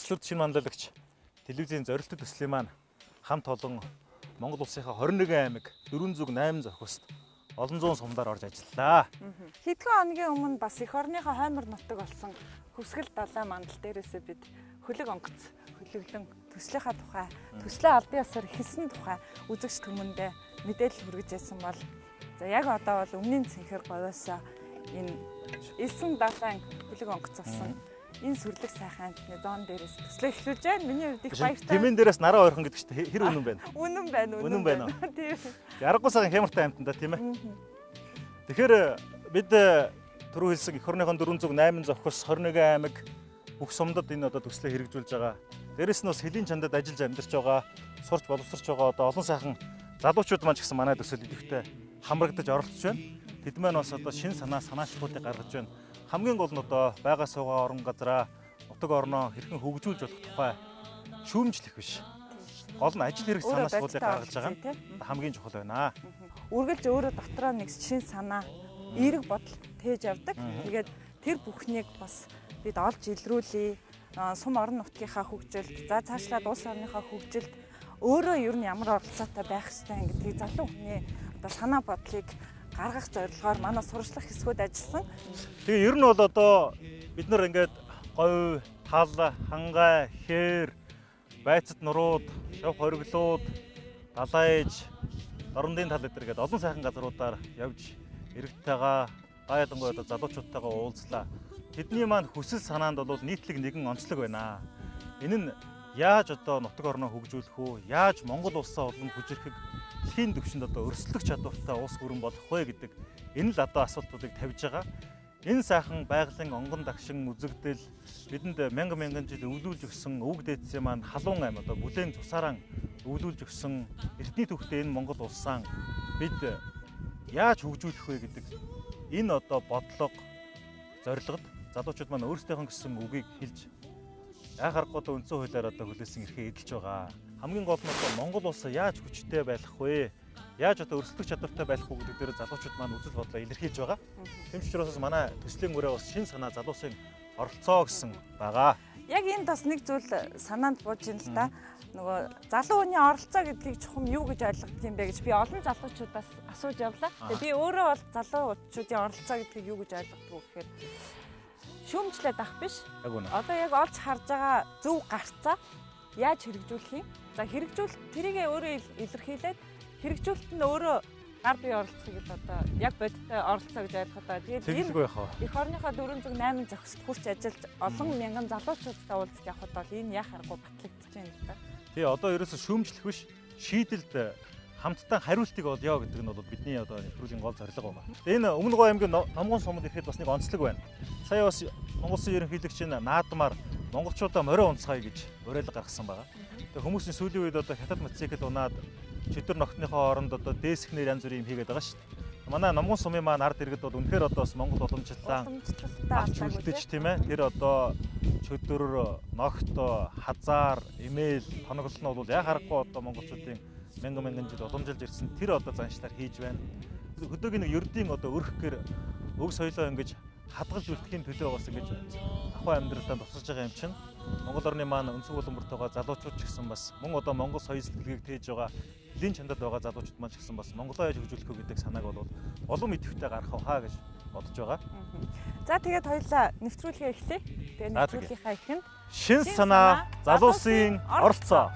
Сүрд шин мандалагч телевизийн зорилттой төслийн маань хамт олон Монгол улсынхаа 21 аймаг 408 зохист олон зуун сумдаар орж ажиллалаа. Хэдхэн хоногийн өмнө бас эх орныхоо хоймор нутаг болсон Хөвсгөл далайн мандал дээрээсээ бид хөлөг онгоц хөлөглөн төслийнхаа тухай, төслөө албан ёсоор эхэлсэн тухай үзэгч түмэндээ мэдээлэл хүргэж байсан бол за яг одоо бол өмнгийн цэнхэр говьосоо энэ элсэн далайн хөлөг онгоц болсон энэ сүрлэг сайхан амтны зон дээрээс төслөө эхлүүлж байна. Миний хувьд их баяртай. Тэмэн дээрээс нараа ойрхон гэдэг чинь хэр үнэн байна? Үнэн байна, үнэн байна. Тийм. Яргагүй сайхан хямартай амтан да, тийм ээ. Тэгэхээр бид түрүү хэлсэн эх орныхон 408 зохис 21 аймаг бүх сумдад энэ одоо төслөө хэрэгжүүлж байгаа. Дээрэс нь бас хөлийн чандад ажиллаж амьдарч байгаа, сурч боловсрч байгаа одоо олон сайхан залуучууд маань ч гэсэн манай төсөл идэвхтэй хамрагдаж оролцож байна. Тэд маань бас одоо шин санаа санаачлалуудыг гаргаж байна. Хамгийн гол нь одоо байгаа суугаа орон газраа, нутаг орноо хэрхэн хөгжүүлж болох тухай шүүмжлэх биш. Гол нь ажил хэрэг санаачлалуудыг гаргаж байгаа нь хамгийн чухал байна. Үргэлж өөрөө дотроо нэг шин санаа, эерэг бодол тээж явдаг. Тэгээд тэр бүхнийг бас бид олж илрүүлье. Сум орон нутгийнхаа хөгжилд, за цаашлаад улс орныхоо хөгжилд өөрөө ер нь ямар оролцоотой байх ёстой гэдгийг залуу хүний одоо санаа бодлыг гаргах зорилгоор манай сурчлах хэсгүүд ажилласан. Тэгээ ер нь бол одоо бид нар ингээд говь, тал, хангай, хээр, байцад нурууд, шав хориглууд, далайж, дорндын тал эдэр гээд олон сайхан газруудаар явж иргэдтэйгээ, гайлангуй одоо залуучуудтайгаа уулзлаа. Тэдний маань хүсэл санаанд бол нийтлэг нэгэн онцлог байна. Энэ нь яаж одоо нутаг орноо хөгжүүлэх үү? Яаж Монгол улсаа улам хүчрэхэг дэлхийн түвшинд одоо өрсөлдөх чадвартай улс бүрэн болох вэ гэдэг энэ л одоо асуултуудыг тавьж байгаа. Энэ сайхан байгалийн онгон дагшин үзэгдэл бидэнд мянган мянган жил өвлүүлж өгсөн өвөг дээдсийн маань халуун аймаг одоо бүлээн цусаараа өвлүүлж өгсөн эртний түүхтэй энэ Монгол улсаа бид яаж хөгжүүлэх вэ гэдэг энэ одоо бодлого зорилгод залуучууд маань өөрсдийнх нь гэсэн үгийг хэлж яа харахгүй одоо үндсэн хуулиар одоо хүлээсэн эрхээ эдэлж байгаа. Хамгийн гол нь одоо Монгол улсаа яаж хүчтэй байх вэ? Яаж одоо өрсөлдөх чадвартай байх вэ гэдэг дээр залуучууд маань үзэл бодлоо илэрхийлж байгаа. Тийм ч учраас манай төслийн үрээ бас шин санаа залуусын оролцоо гэсэн байгаа. Яг энд бас нэг зүйл санаанд бууж ин л та. Нөгөө залуу хүний оролцоо гэдгийг чухам юу гэж ойлгодог юм бэ гэж би олон залуучуудаас асууж явлаа. Тэгээ би өөрөө бол залуучуудын оролцоо гэдгийг юу гэж ойлгодог вэ гэхээр шүүмжлээд ах биш. Одоо яг олж харж байгаа зөв гарцаа яаж хэрэгжүүлэх юм? За хэрэгжүүлэлт тэрийгээ өөрөө илэрхийлээд хэрэгжүүлэлт нь өөрөө гар бие оролцохыг л одоо яг бодиттой оролцоо гэж ойлгоход байгаа. Тэгээд энэ эх орныхоо 408 зохисд хүрч ажиллаж олон мянган залуучуудтай уулзаж явхад бол энэ яах аргагүй батлагдчихэв юм л да. Тий, одоо ерөөсө шүүмжлэх биш, шийдэлд хамтдаа хариултыг олё гэдэг нь бол бидний одоо нэвтрүүлгийн гол зорилго байна. Энэ Өмнө Говь аймгийн Номгон сумд ирэхэд бас нэг онцлог байна. Сая бас Монгол Улсын ерөнхийлөгчийн наадмаар монголчуудаа морио унцгаая гэж уриалга гаргасан байгаа. Тэгээ хүмүүсийн сүүлийн үед одоо хятад мотоцикл унаад чөтгөр ногтныхоо оронд одоо дээсхнэр янз бүрийн юм хийгээд байгаа шүү дээ. Манай Номгон сумын маань ард иргэд бол үнэхээр одоо бас Монгол уламжлалаа авч үлдэж тийм ээ. Тэр одоо чөтгөр, ногт, хазаар, эмээл, тоноглол нь бол яг харахгүй одоо монголчуудын мянган мянган жил уламжилж ирсэн тэр одоо заншлаар хийж байна. Хөдөөгийн нэг ердийн одоо өрхөөр өв соёлоо ингэж хадгалж үлдэхийн төлөө бас ингэж ахуй амьдралдаа тусалж байгаа юм чинь Монгол орны маань өнцөг улам бүрт байгаа залуучууд ч гэсэн бас мөн одоо Монгол соёл сэтгэлгээг тээж байгаа хөлийн чандад байгаа залуучууд маань ч гэсэн бас Монголоо яаж хөгжүүлэх вэ гэдэг санааг бол улам идэвхтэй гаргах хаа гэж бодож байгаа. За тэгээд хоёлаа нэвтрүүлгээ эхлэе. Тэгээд нэвтрүүлгийнхаа эхэнд шин санаа залуусын оролцоо.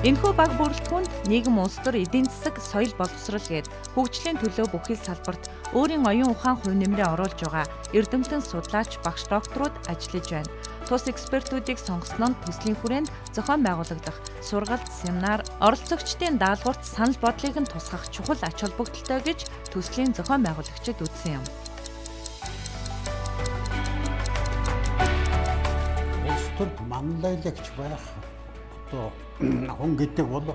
Энэхүү баг бүрэлдэхүүнд нийгэм, улс төр, эдийн засаг, соёл боловсрол гээд хөгжлийн төлөө бүхий салбарт өөрийн оюун ухаан хувь нэмрээ оруулж байгаа эрдэмтэн судлаач, багш докторууд ажиллаж байна. Тус экспертүүдийг сонгосон нь төслийн хүрээнд зохион байгуулагдах сургалт, семинар, оролцогчдын даалгаварт санал бодлыг нь тусгах чухал ач холбогдолтой гэж төслийн зохион байгуулагчид үзсэн юм. Улс төрд манлайлагч байх хүн гэдэг бол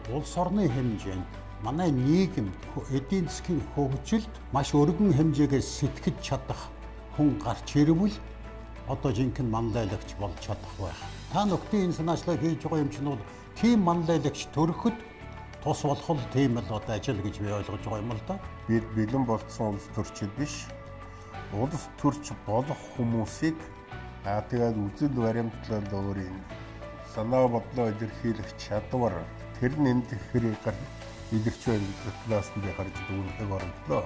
улс орны хэмжээнд манай нийгэмд эдийн засгийн хөгжилд маш өргөн хэмжээгээр сэтгэж чадах хүн гарч ирвэл одоо жинхэнэ манлайлагч болж чадах байх. Та нөхдийн энэ санаачлал хийж байгаа юм чинь бол тийм манлайлагч төрөхөд тус болох л тийм л одоо ажил гэж би ойлгож байгаа юм л да. Бид бэлэн болцсон улс төрчид биш. Улс төрч болох хүмүүсийг тэгээд үзэл баримтлал өөрийн санаа бодлоо илэрхийлэх чадвар тэр нь энд хэрэг илэрч байна гэдэг талаас нь би харж дүгнэлтийг орууллаа.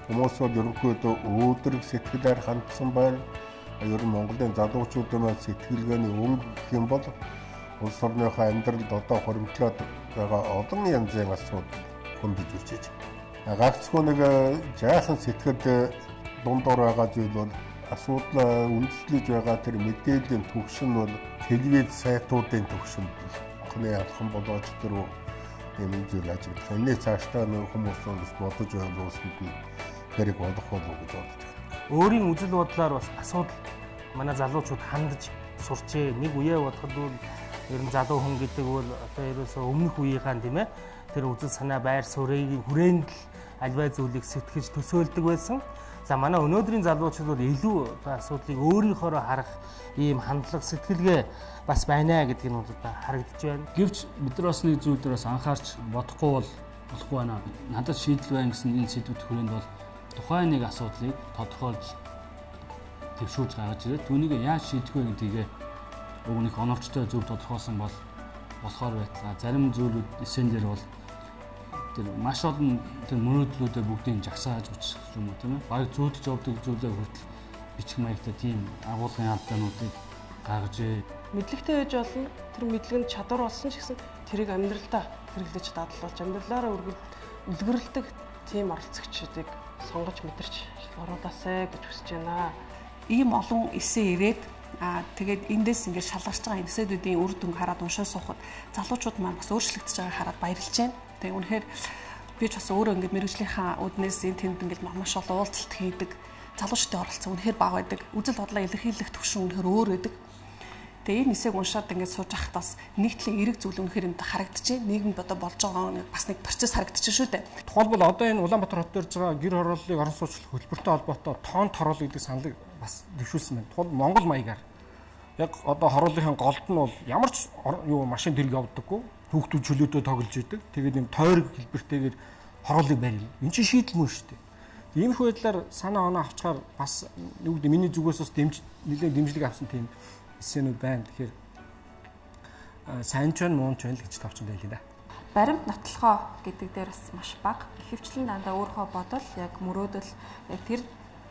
Хүмүүс бол ерөнхийдөө өөдрөг сэтгэлээр хандсан байна. Ер нь Монголын залуучуудын маань сэтгэлгээний өнгө гэх юм бол улс орныхоо амьдралд одоо хуримтлаад байгаа олон янзын асуудал хөндөж ирж байна. Гагцхүү нэг жаахан сэтгэлд дундуур байгаа зүйл бол асуудал үндэслэж байгаа тэр мэдээллийн түвшин бол телевиз сайтуудын түвшинд охины алхам болооч тэр юм зүйл ажиглах. Энэний цаашдаа нэг хүмүүс бодож ойлгуулсанд нь хэрэг болох болов уу гэж бодож байна. Өөрийн үзэл бодлоор бас асуудал манай залуучууд хандаж сурчээ. Нэг үе бодоход бол ер нь залуу хүн гэдэг бол одоо ерөөсөө өмнөх үеийнхаа тийм тэр үзэл санаа байр суурийг хүрээнд л альваа зүйлийг сэтгэж төсөөлдөг байсан. За манай өнөөдрийн залуучууд бол илүү асуудлыг өөрийнхөөрөө харах ийм хандлага сэтгэлгээ бас байна гэдг нь бол харагдаж байна. Гэвч бид нар бас нэг зүйл дээр бас анхаарч бодохгүй бол болохгүй байна. Надад шийдэл байна гэсэн энэ сэдвүүд хүрээнд бол тухайн нэг асуудлыг тодорхойлж дэвшүүлж гаргаж ирээд түүнийг яаж шийдэх вэ гэдгийг уг нэг оновчтой зөв тодорхойлсон бол болохоор байтлаа. Зарим зүйлүүд эсэн дээр бол тэр маш олон тэр мөрөөдлүүдээ бүгдийг жагсааж бичих юм уу тийм ээ. Бараг зүүдэлж явдаг зүйлээ хүртэл бичих маягтай тийм агуулгын алдаануудыг гаргажээ. Мэдлэгтэй байж болно. Тэр мэдлэг нь чадвар болсон ч гэсэн тэрийг амьдралдаа хэрэглэж дадлуулж амьдралаараа үлгэрэлдэг тийм оролцогчдыг сонгож мэдэрч оруулаасай гэж хүсэж байна. Ийм олон эсээ ирээд тэгээд эндээс ингээд шалгарч байгаа эсэдүүдийн үр дүнг хараад уншаа суухад залуучууд маань бас өөрчлөгдөж байгааг хараад баярлж байна. Тэгээ үнэхээр би ч бас өөрөө ингээд мэргэжлийнхаа үднээс энэ тэнд ингээд маш олон уулзалт хийдэг. Залуучдын оролцоо үнэхээр бага байдаг. Үзэл бодлоо илэрхийлэх түвшин үнэхээр өөр байдаг. Тэгээ энэ эсээг уншаад ингээд сууж байхад бас нэг талын эерэг зүйл үнэхээр энд харагдчихэв. Нийгэмд одоо болж байгаа бас нэг процесс харагдчихэв шүү дээ. Тухайлбал одоо энэ Улаанбаатар хот дээр байгаа гэр хорооллыг орон сууцлах хөтөлбөртэй холбоотой тоон тороол гэдэг саналыг бас дэвшүүлсэн байна. Тухайлбал Монгол маягаар яг одоо хорооллын голд нь бол ямар ч юу машин тэрэг явдаггүй. Хүүхдүүд чөлөөтэй тоглож идэг. Тэгээд юм тойрог хэлбэртэйгээр хорооллыг барина. Энд чинь шийдэл мөн шүү дээ. Иймэрхүү байдлаар санаа оноо авчгаар бас юу гэдэг миний зүгээс бас нэлээд дэмжлэг авсан тийм эсэнүүд байна. Тэгэхээр сайн ч байна, муу ч байна л гэж товчон байлээ да. Баримт нотлохоо гэдэг дээр бас маш бага. Ихэвчлэн дандаа өөрийнхөө бодол, яг мөрөөдөл, яг тэр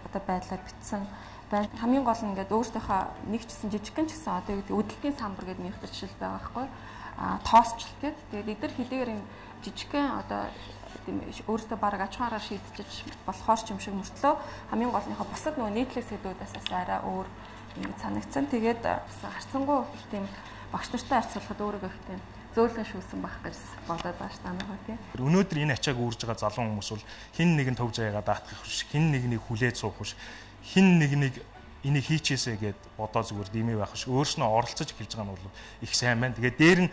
одоо байдлаар битсэн байна. Хамгийн гол нь ингээд өөртөөхөө нэг ч гэсэн жижигхэн ч гэсэн одоо юу гэдэг өдөлтийн самбар гэдэг нэг жишэл байгаа байхгүй. Тоосчл гээд тэгээд эдгээр хэдийгээр юм жижигхэн одоо тийм өөртөө бараг аж ахуйгаараа шийдчихэж болохоор ч юм шиг мөртлөө хамгийн голныхоо бусад нөгөө нийтлэг сэдвүүдээс бас арай өөр ингэж санагдсан. Тэгээд бас харцсангуй тийм багш нартай харьцуулахад өөрийгөө их тийм зөөлөн шүүсэн байх гэж бодоод байгаа ш танаа тийм. Өнөөдөр энэ ачааг үүрж байгаа залуу хүмүүс бол хин нэгэн төв заяагаа даатгах биш, хин нэгнийг хүлээж суух биш, хин нэгнийг энийг хийчээсэ гэд бодоо зүгээр димээ байх биш. Өөрснөө оролцож эхэлж байгаа нь бол их сайн байна. Тэгээд дээр нь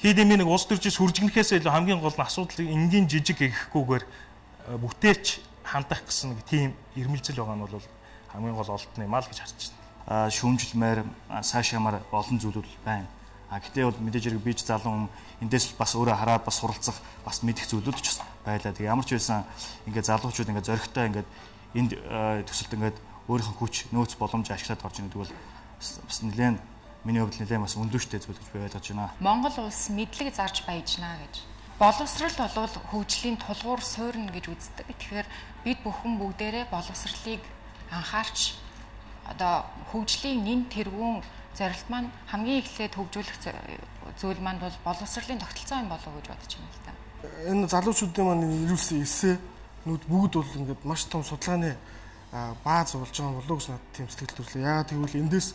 хийдэмийн нэг улс төрчөөс хүржигнэхээс илүү хамгийн гол нь асуудлыг энгийн жижиг гэхгүйгээр бүтээч хандах гэсэн нэг тийм ирмэлзэл байгаа нь бол хамгийн гол олдны юм аа л гэж харж байна. Шүүмжлэмээр сайшаамаар олон зүйлүүд байна. А гэтээ бол мэдээж хэрэг би ч залуу хүн эндээс бас өөрөө хараад бас суралцах бас мэдэх зүйлүүд ч бас байлаа. Тэгээ ямар ч байсан ингээд залуучууд ингээд зоригтой ингээд энд төсөлд ингээд өөрийнх нь хүч нөөц боломж ашиглаад орж ийн гэдэг бол бас нэлээд миний хувьд нэлээд бас өндөштэй зүйл гэж би ойлгож байна. Монгол улс мэдлэг зарж баяжнаа гэж. Боловсрал болвол хөгжлийн тулгуур суурна гэж үздэг. Тэгэхээр бид бүхэн бүгдээрээ боловсролыг анхаарч одоо хөгжлийн нэн тэргүүн Зорилт маань хамгийн эхлээд хөгжүүлэх зүйл маань бол боловсролын тогтолцоо юм болов уу гэж бодож байна л да. Энэ залуучуудын маань ирүүлсэн эсэнүүд бүгд бол ингээд маш том судалгааны бааз болж байгаа болов уу гэж надад тийм сэтгэл төрлөө. Яагаад гэвэл эндээс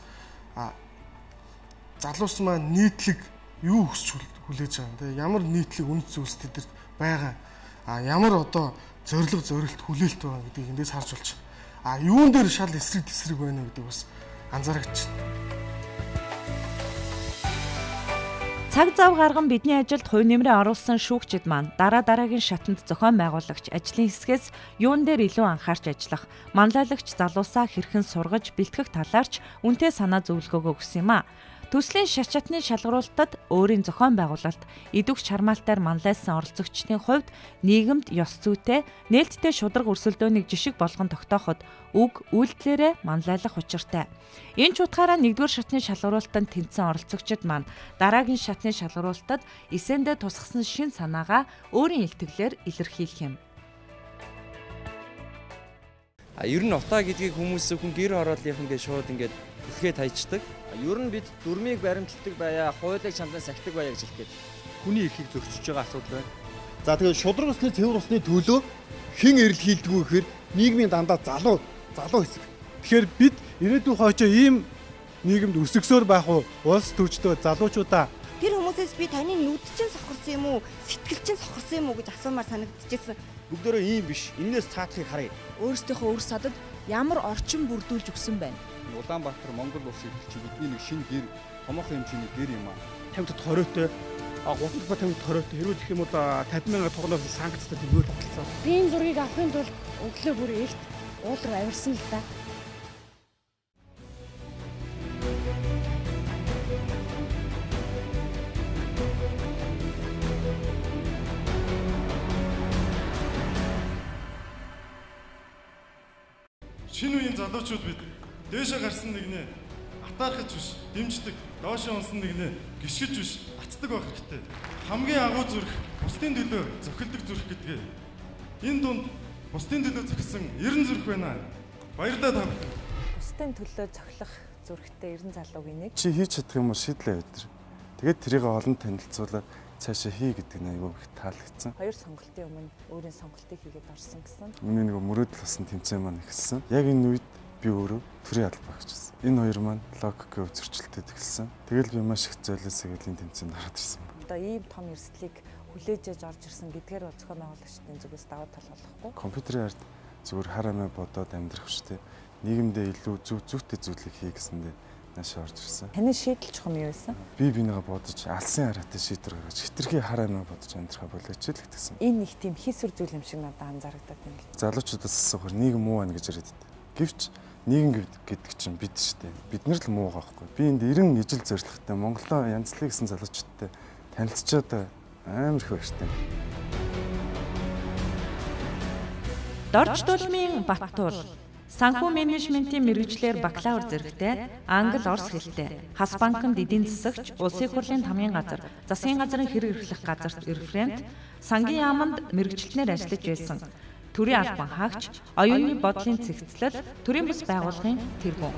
залуус маань нийтлэг юу хүсч хүлээж байгаа юм те, ямар нийтлэг үнэт зүйлс тэдэрт байгаа, ямар одоо зорилго зорилт хүлээлт байгаа гэдгийг эндээс харж болж байна. Юун дээр шал эсрэг тесрэг байна гэдэг бас анзаарэгч. Цаг зав гарган бидний ажилд хувь нэмрээ оруулсан шүүгчид маань дараа дараагийн шатанд зохион байгуулагч ажлын хэсгээс юун дээр илүү анхаарч ажиллах, манлайлагч залуусаа хэрхэн сургаж бэлтгэх талаарч үнэтэй санаа зөвлөгөөгөө өгсөн юм а. Төслийн шат шатны шалгаруулалтад өөрийн зохион байгуулалт, идэвх чармаалтаар манлайлсан оролцогчдын хувьд нийгэмд ёс зүйтэй, нээлттэй шударга өрсөлдөөнийг жишг болгон тогтооход үг үйлдэлээрээ манлайлах учиртай. Энэ ч утгаараа нэгдүгээр шатны шалгаруулалтанд тэнцсэн оролцогчид маань дараагийн шатны шалгаруулалтад эсэндээ тусгасан шин санаагаа өөрийн илтгэлээр илэрхийлэх юм. Ер нь утаа гэдгийг хүмүүс зөвхөн гэр хорооллынхан гэж шууд ингээд түлхээ таяждаг. Ер нь бид дүрмийг баримталдаг байя, хуулийг чандан сахидаг байя гэж хэлэх гээд. Хүний эрхийг зөрчиж байгаа асуудал байна. За тэгэхээр шударга усны цэвэр усны төлөө хэн эрэлхийлдэггүй гэхээр нийгмийн дандаа залуу хэсэг. Тэгэхээр бид ирээдүйн хойчоо ийм нийгэмд өсгсөөр байх уу? Улс төрчдөө залуучуудаа тэр хүмүүсээс би таны нүд чинь сохорсон юм уу, сэтгэл чинь сохорсон юм уу гэж асуумаар санагдчихсэн. Бүгдээрээ ийм биш. Энээс цаадахыг харъя. Өөрсдийнхөө өр садад ямар орчин бүрдүүлж өгсөн байна? Улаанбаатар Монгол улсын эрхлэгч бидний нэг шинэ гэр, томоохон хэмжээний гэр юм аа. 50 дахь 20-тэй, 30 дахь 50 дахь 20-тэй хэрвээ гэх юм бол 50 мянган тугнаас санкцтай тэмдэглэл тогтолцоо. Би энэ зургийг авахын тулд өглөө бүр эрт уул руу авирсан л да. Шинэ үеийн залуучууд бид дээшээ гарсан нэгнээ атаархаж биш, дэмждэг, доошоо унсан нэгнээ гიშгэж биш, татдаг байх хэрэгтэй. Хамгийн агуу зүрх бусдын төлөө зохилдог зүрх гэдгээ. Энэ дунд бусдын төлөө зохисон 90 зүрх байна. Баярлалаа та бүхэн. Бусдын төлөө зохилох зүрхтэй 90 залуугийн нэг. Чи хийж чадах юм уу шийдлээ өдр. Тэгээд тэрийг олон танилцуулаад цаашаа хий гэдэг нь айгүй их таалагдсан. Хоёр сонголтын өмнө өөрийн сонголтыг хийгээд орсон гэсэн. Миний нэг мөрөөдөл болсон тэмцээн маань эхэлсэн. Яг энэ үед би өөрөө төрийн алба багчсан. Энэ хоёр маань логикийн зөрчилдөд эхэлсэн. Тэгэл би маш их золиос элийн тэмцээнд ороод ирсэн. Одоо ийм том эрсдлийг хүлээж аж орж ирсэн гэдгээр бол зохион байгуулагчдын зүгээс давуу тал болохгүй. Компьютерийн ард зүгээр хар амиа бодоод амьдрах биш үү? Нийгэмдээ илүү зөв зүйтэй зүйлийг хий гэсэндээ наашаа орж ирсэн. Таны шийдэл чухам юу байсан? Би бинийгаа бодож алсын хараатай шийдвэр гаргаж хитрхи хар амиа бодож амьдрахаа болооч л гэтгсэн. Энэ нэг тийм хийсвэр зүйл юм шиг надад анзаарагдаад байна л. Залуучуудаас асуухаар нийгэм муу байна гэж яриад байдаг. Гэвч нийгэм гэдэг чинь бид шүү дээ. Бид нар л муу байгаа байхгүй. Би энд 90 ижил зорилготой Монголоо янзлыг гэсэн залуучуудтай танилцчаад амар их баяртай. Дорж дулмын Баттуул санхүү менежментийн мэргэжлээр бакалавр зэрэгтэй, англи, орос хэлтэй, Хас банкнд эдийн засагч, улсын хурлын тамгын газар, засгийн газрын хэрэг эрхлэх газарт референт, сангийн яаманд мэргэжилтнээр ажиллаж байсан. Төрийн албан хаагч, оюуны бодлын цэгцлэл, төрийн бус байгууллагын тэргүүн.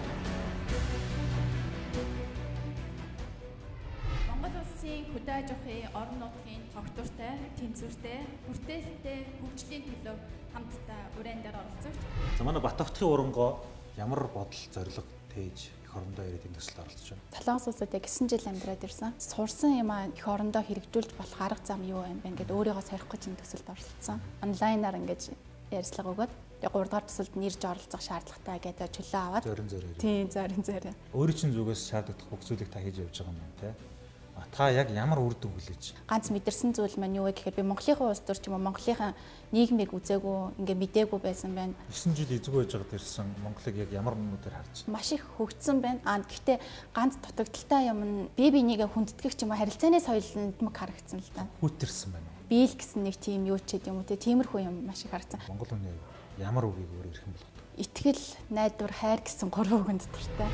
Монгол улсын хөдөө аж ахуйн орон нутгийн тогтвортой, тэнцвэртэй, хүртээлтэй хөгжлийн төлөө хамтдаа уриан дээр оролцогч. За манай Бат-Огтхын урангоо ямар бодол зорилго тээж эх орондоо ирээд энэ төсөлд оролцож байна? Солонгос улсад яг 9 жил амьдраад ирсэн. Сурсан юмаа эх орондоо хэрэгжүүлж болох арга зам юу юм бэ гэд өөрийгөө сорих гэж энэ төсөлд оролцсон. Онлайнаар ингэж ярилцлага өгөөд тэгээ 3 дугаар төсөлд нэрж оролцох шаардлагатай гэдэг чөлөө аваад. Зорин зорин. Тийм, зорин зорин. Өөрийн чинь зүгээс шаардлагатай бүх зүйлийг та хийж явж байгаа юм байна, тэ? Та яг ямар үр дүн хүлээж? Ганц мэдэрсэн зүйл маань юу вэ гэхээр би Монголынхаа улс төр ч юм уу Монголынхаа нийгмийг үзээгүй, ингээ мдээгүй байсан байна. 9 жил эзгүй байж байгаад ирсэн Монголыг яг ямар нүдээр харж байна? Маш их хөгжсөн байна. Аа гэхдээ ганц дутагдaltaй юм нь бие бинийгээ хүндэтгэх ч юм уу харилцааны соёл нь мөг харагдсан л та. Хүүтэрсэн байна уу? Биел гэсэн нэг тийм юу ч гэдэм юм уу те тиймэрхүү юм маш их харагдсан. Монгол хүний ямар үгийг өөр эрхэм болгодог? Итгэл, найдвар, хайр гэсэн гурван үгэнд дуртай.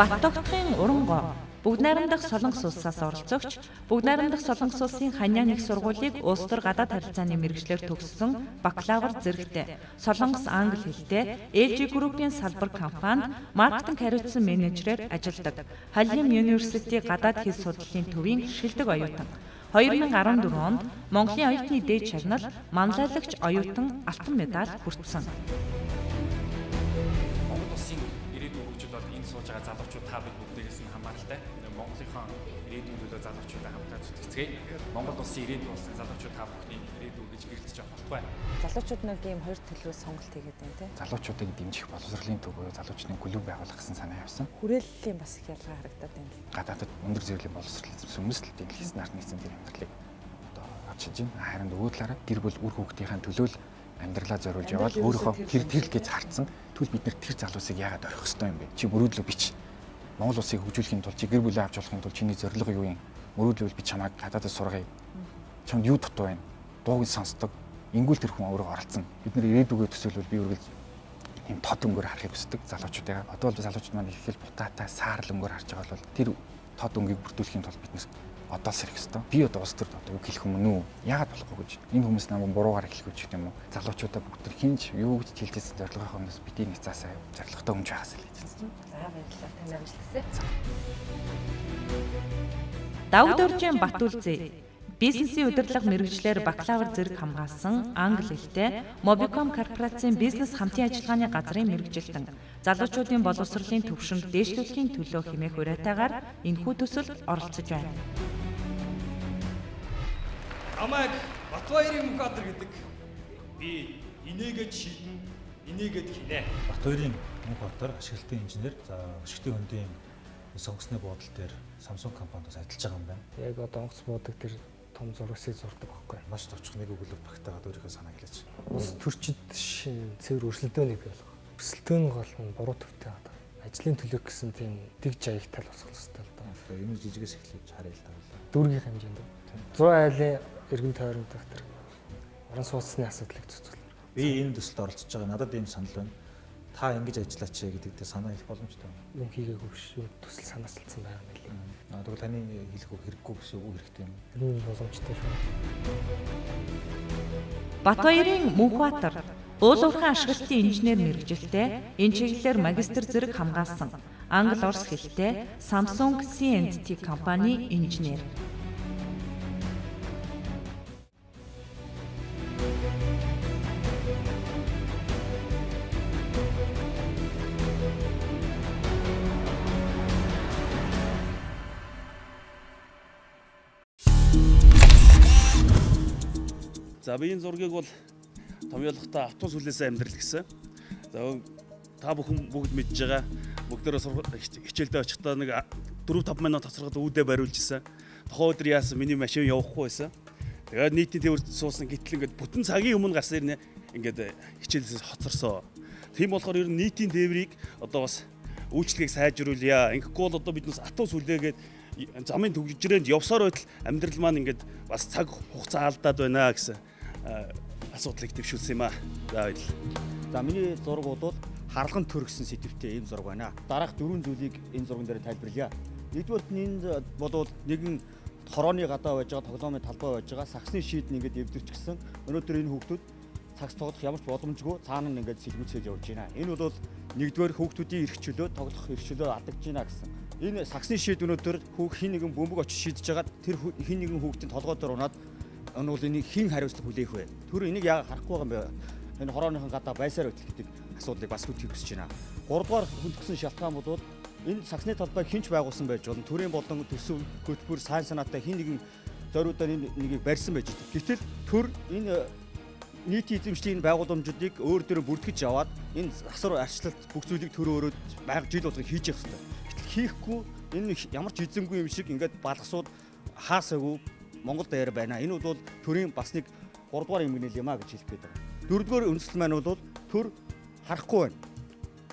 Бат-Огтхын урангоо Бүгд найрамдах Солонгос улсаас оролцогч, Бүгд найрамдах Солонгос улсын Ханьян их сургуулийг улс төр гадаад харилцааны мэргэжлээр төгссөн бакалавр зэрэгтэй, Солонгос англи хэлтэй, LG Group-ийн салбар компанид маркетинг хариуцсан менежерээр ажилладаг. Халим University гадаад хэл судлалын төвийн шилдэг оюутан. 2014 онд Монголын оюутны дээд шагнал манлайлагч оюутан алтан медаль хүртсэн. Монгол улсын ирээдүйн хөгжил бол энд сууж байгаа залуучууд та бид бүгдээс нь хамааралтай. Монголынхон ирээдүйн төлөө залуучуудаа хамтдаа зүтгэцгээе. Монгол улсын ирээдүйн болсон залуучууд та бүхний ирээдүй гэж гэрэлтэж явах болтугай. Залуучууд нэг ийм хоёр тал руу сонголт хийгээд байна тийм. Залуучуудыг дэмжих боловсролын төв буюу залуучдын клуб байгуулах гэсэн санаа явсан. Хүрээллийн бас их ялгаа харагдаад байна л. Гадаадад өндөр зэрэглэлийн боловсрол эзэмсэн хүмүүс л дэлхийн стандарт нэгдсэн тэр амьдралыг одоо авч чадж байна. Харин нөгөө талаараа гэр бүл үр хүүхдийнхээ төлөө л амьдралаа зориулж явбал өөрийнхөө тэр л гэж харцсан. Тэгвэл бид нэр тэр залуусыг яагаад орхих ёстой юм бэ? Чи мөрөөдлөө бич. Монгол улсыг хөгжүүлэхийн тулд чи гэр бүлээ авч болохын тулд чиний зорилго юу юм? Мөрөөдлөө би чамайг гадаадад сургая. Чамд юу дутуу байна? Дууг нь сонсдог. Ингүүл тэр хүн өөрөө оролцсон. Бид нэр ирээдүгөө төсөөлвөл би үргэлж ийм тод өнгөөр харахыг хүсдэг залуучуудаа. Одоо бол залуучууд маань их л бутаатай саарл өнгөөр харж байгаа бол тэр тод өнгийг бүрдүүлэхийн тулд бид одоо сэрэх ёстой. Би одоо улс төрд одоо үг хэлэх юм уу? Яагаад болохгүй гэж. Энэ хүмүүс намайг буруугаар хэлэх гэж юм уу? Залуучуудаа бүгд тэр хинч юу гэж хэлжсэн зорилгынхаа өмнөөс бидний нэг заасаа зорилготой өмж байгаасаа л гэж хэлсэн. За баярлалаа. Танд амжилт хүсье. Давдоржийн Батүлзээ бизнесийн удирдлага мэргэжлээр бакалавр зэрэг хамгаалсан англи хэлтэй Mobicom корпорацийн бизнес хамтын ажиллагааны газрын мэргэжилтэн. Залуучуудын боловсролын түвшинг дээшлүүлэхийн төлөө хэмээх уриатайгаар энэхүү төсөлд оролцож байна. Намайг Батбаярын Мөнхбаатар гэдэг. Би инээгээд шийдэн, инээгээд хийнэ. Батбаярын Мөнхбаатар ашиглалтын инженер. За өшигтийн хөндийн сонгосны буудал дээр Samsung компанид бас ажиллаж байгаа юм байна. Яг одоо онгоц буудаг тэр том зурагсыг зурдаг байхгүй. Маш товчхон нэг өгүүлбэр багтаагаад өөрийнхөө санааг хэлээч. Улс төрчид шин цэвэр өрсөлдөөнийг бий болгох. Өрсөлдөөн гол нь буруу төвтэй байгаа. Ажлын төлөө гэсэн тийм дэг жаягтай тал босгох хэрэгтэй л доо. Юм жижигээс эхлэж харъя л даа. Дүүргийн хэмжээнд. 100 айлын эргэн тойронд дах тэр орон сууцны асуудлыг цуцгал. Би энэ төсөлд оролцож байгаа. Надад ийм санал байна. Та ингэж ажиллаач гэдэг дээр санаа хэлэх боломжтой. Юм хийгээгүй биш. Юм төсөл санаачилсан байгаа юм билий. Тэгвэл таны хэлэх үг хэрэггүй биш үү? Хэрэгтэй юм. Тэр нь боломжтой шүү. Батбаярын Мөнхбаатар уул уурхайн ашиглалтын инженер мэргэжилтэй, энэ чиглэлээр магистр зэрэг хамгаалсан. Англи орос хэлтэй Samsung C&T компани инженер. За би энэ зургийг бол томьёолохдоо автобус хүлээсэн амьдрал гэсэн. За та бүхэн бүгд мэдж байгаа. Бүгдээрээ хичээлдээ очихдоо нэг 4-5 минут хоцроход үүдээ бариулж исэн. Тухайн өдөр яасан миний машин явахгүй байсан. Тэгээд нийтийн тээвэр суусан гэтэл ингээд бүтэн цагийн өмнө гарсан ирнэ ингээд хичээлээс хоцорсоо. Тийм болохоор ер нь нийтийн тээврийг одоо бас үйлчлэгийг сайжруулъя. Ингэхгүй бол одоо бид нас автобус хүлээгээд замын төгжрээнд явсаар байтал амьдрал маань ингээд бас цаг хугацаа алдаад байна гэсэн асуудлыг дэвшүүлсэн юм аа. За баярлалаа. За миний зураг бол харлаган төр гэсэн сэдвтэй ийм зураг байна. Дараах дөрвөн зүйлийг энэ зурган дээр тайлбарлая. Нэгдүгээрт нь энэ бол нэгэн хорооны гадаа байж байгаа тоглоомын талбай байж байгаа саксны шийдэн ингээд эвдэрч гисэн. Өнөөдөр энэ хүүхдүүд сакс тоглох ямар ч боломжгүй цаана нь ингээд сэлгүүцээд явж байна. Энэ бол нэгдүгээр хүүхдүүдийн эрх чөлөө тоглох эрх чөлөө алдагдж байна гэсэн. Энэ саксны шийд өнөөдөр хүүх хин нэгэн бөмбөг очиж шийдэж байгаа тэр хин нэгэн хүүхдийн толгой дээр унаад энэ бол энийг хэн хариуцлага хүлээх вэ? Тэр энийг яагаад харахгүй байгаа юм бэ? Энэ хорооныхон гадаа байсаар байтал гэдэг асуудлыг бас хүндэх хүсэж байна. Гуравдугаар хүндгсэн шалтгаан бол энэ саксны талбайг хинч байгуулсан байж болно. Төрийн болон төсөв хөтөлбөр сайн санаатай хин нэгэн зориудаар энэ нэгийг барьсан байж байгаа. Гэтэл төр энэ нийтийн эзэмшлийн энэ байгууламжуудыг өөр дөрөө бүртгэж аваад энэ асар арчлалт бүх зүйлийг төр өөрөө байга жил болгон хийж явах хэрэгтэй. Гэтэл хийхгүй энэ ямар ч эзэмгүй юм шиг ингээд балгасууд хаасаагүй Монгол дээр байна. Энэ бол төрийн бас нэг 3 дугаар эмгэнэл юм а гэж хэлэх гээд байгаа. Дөрөвдүгээр үндсэл маань бол төр харахгүй байна.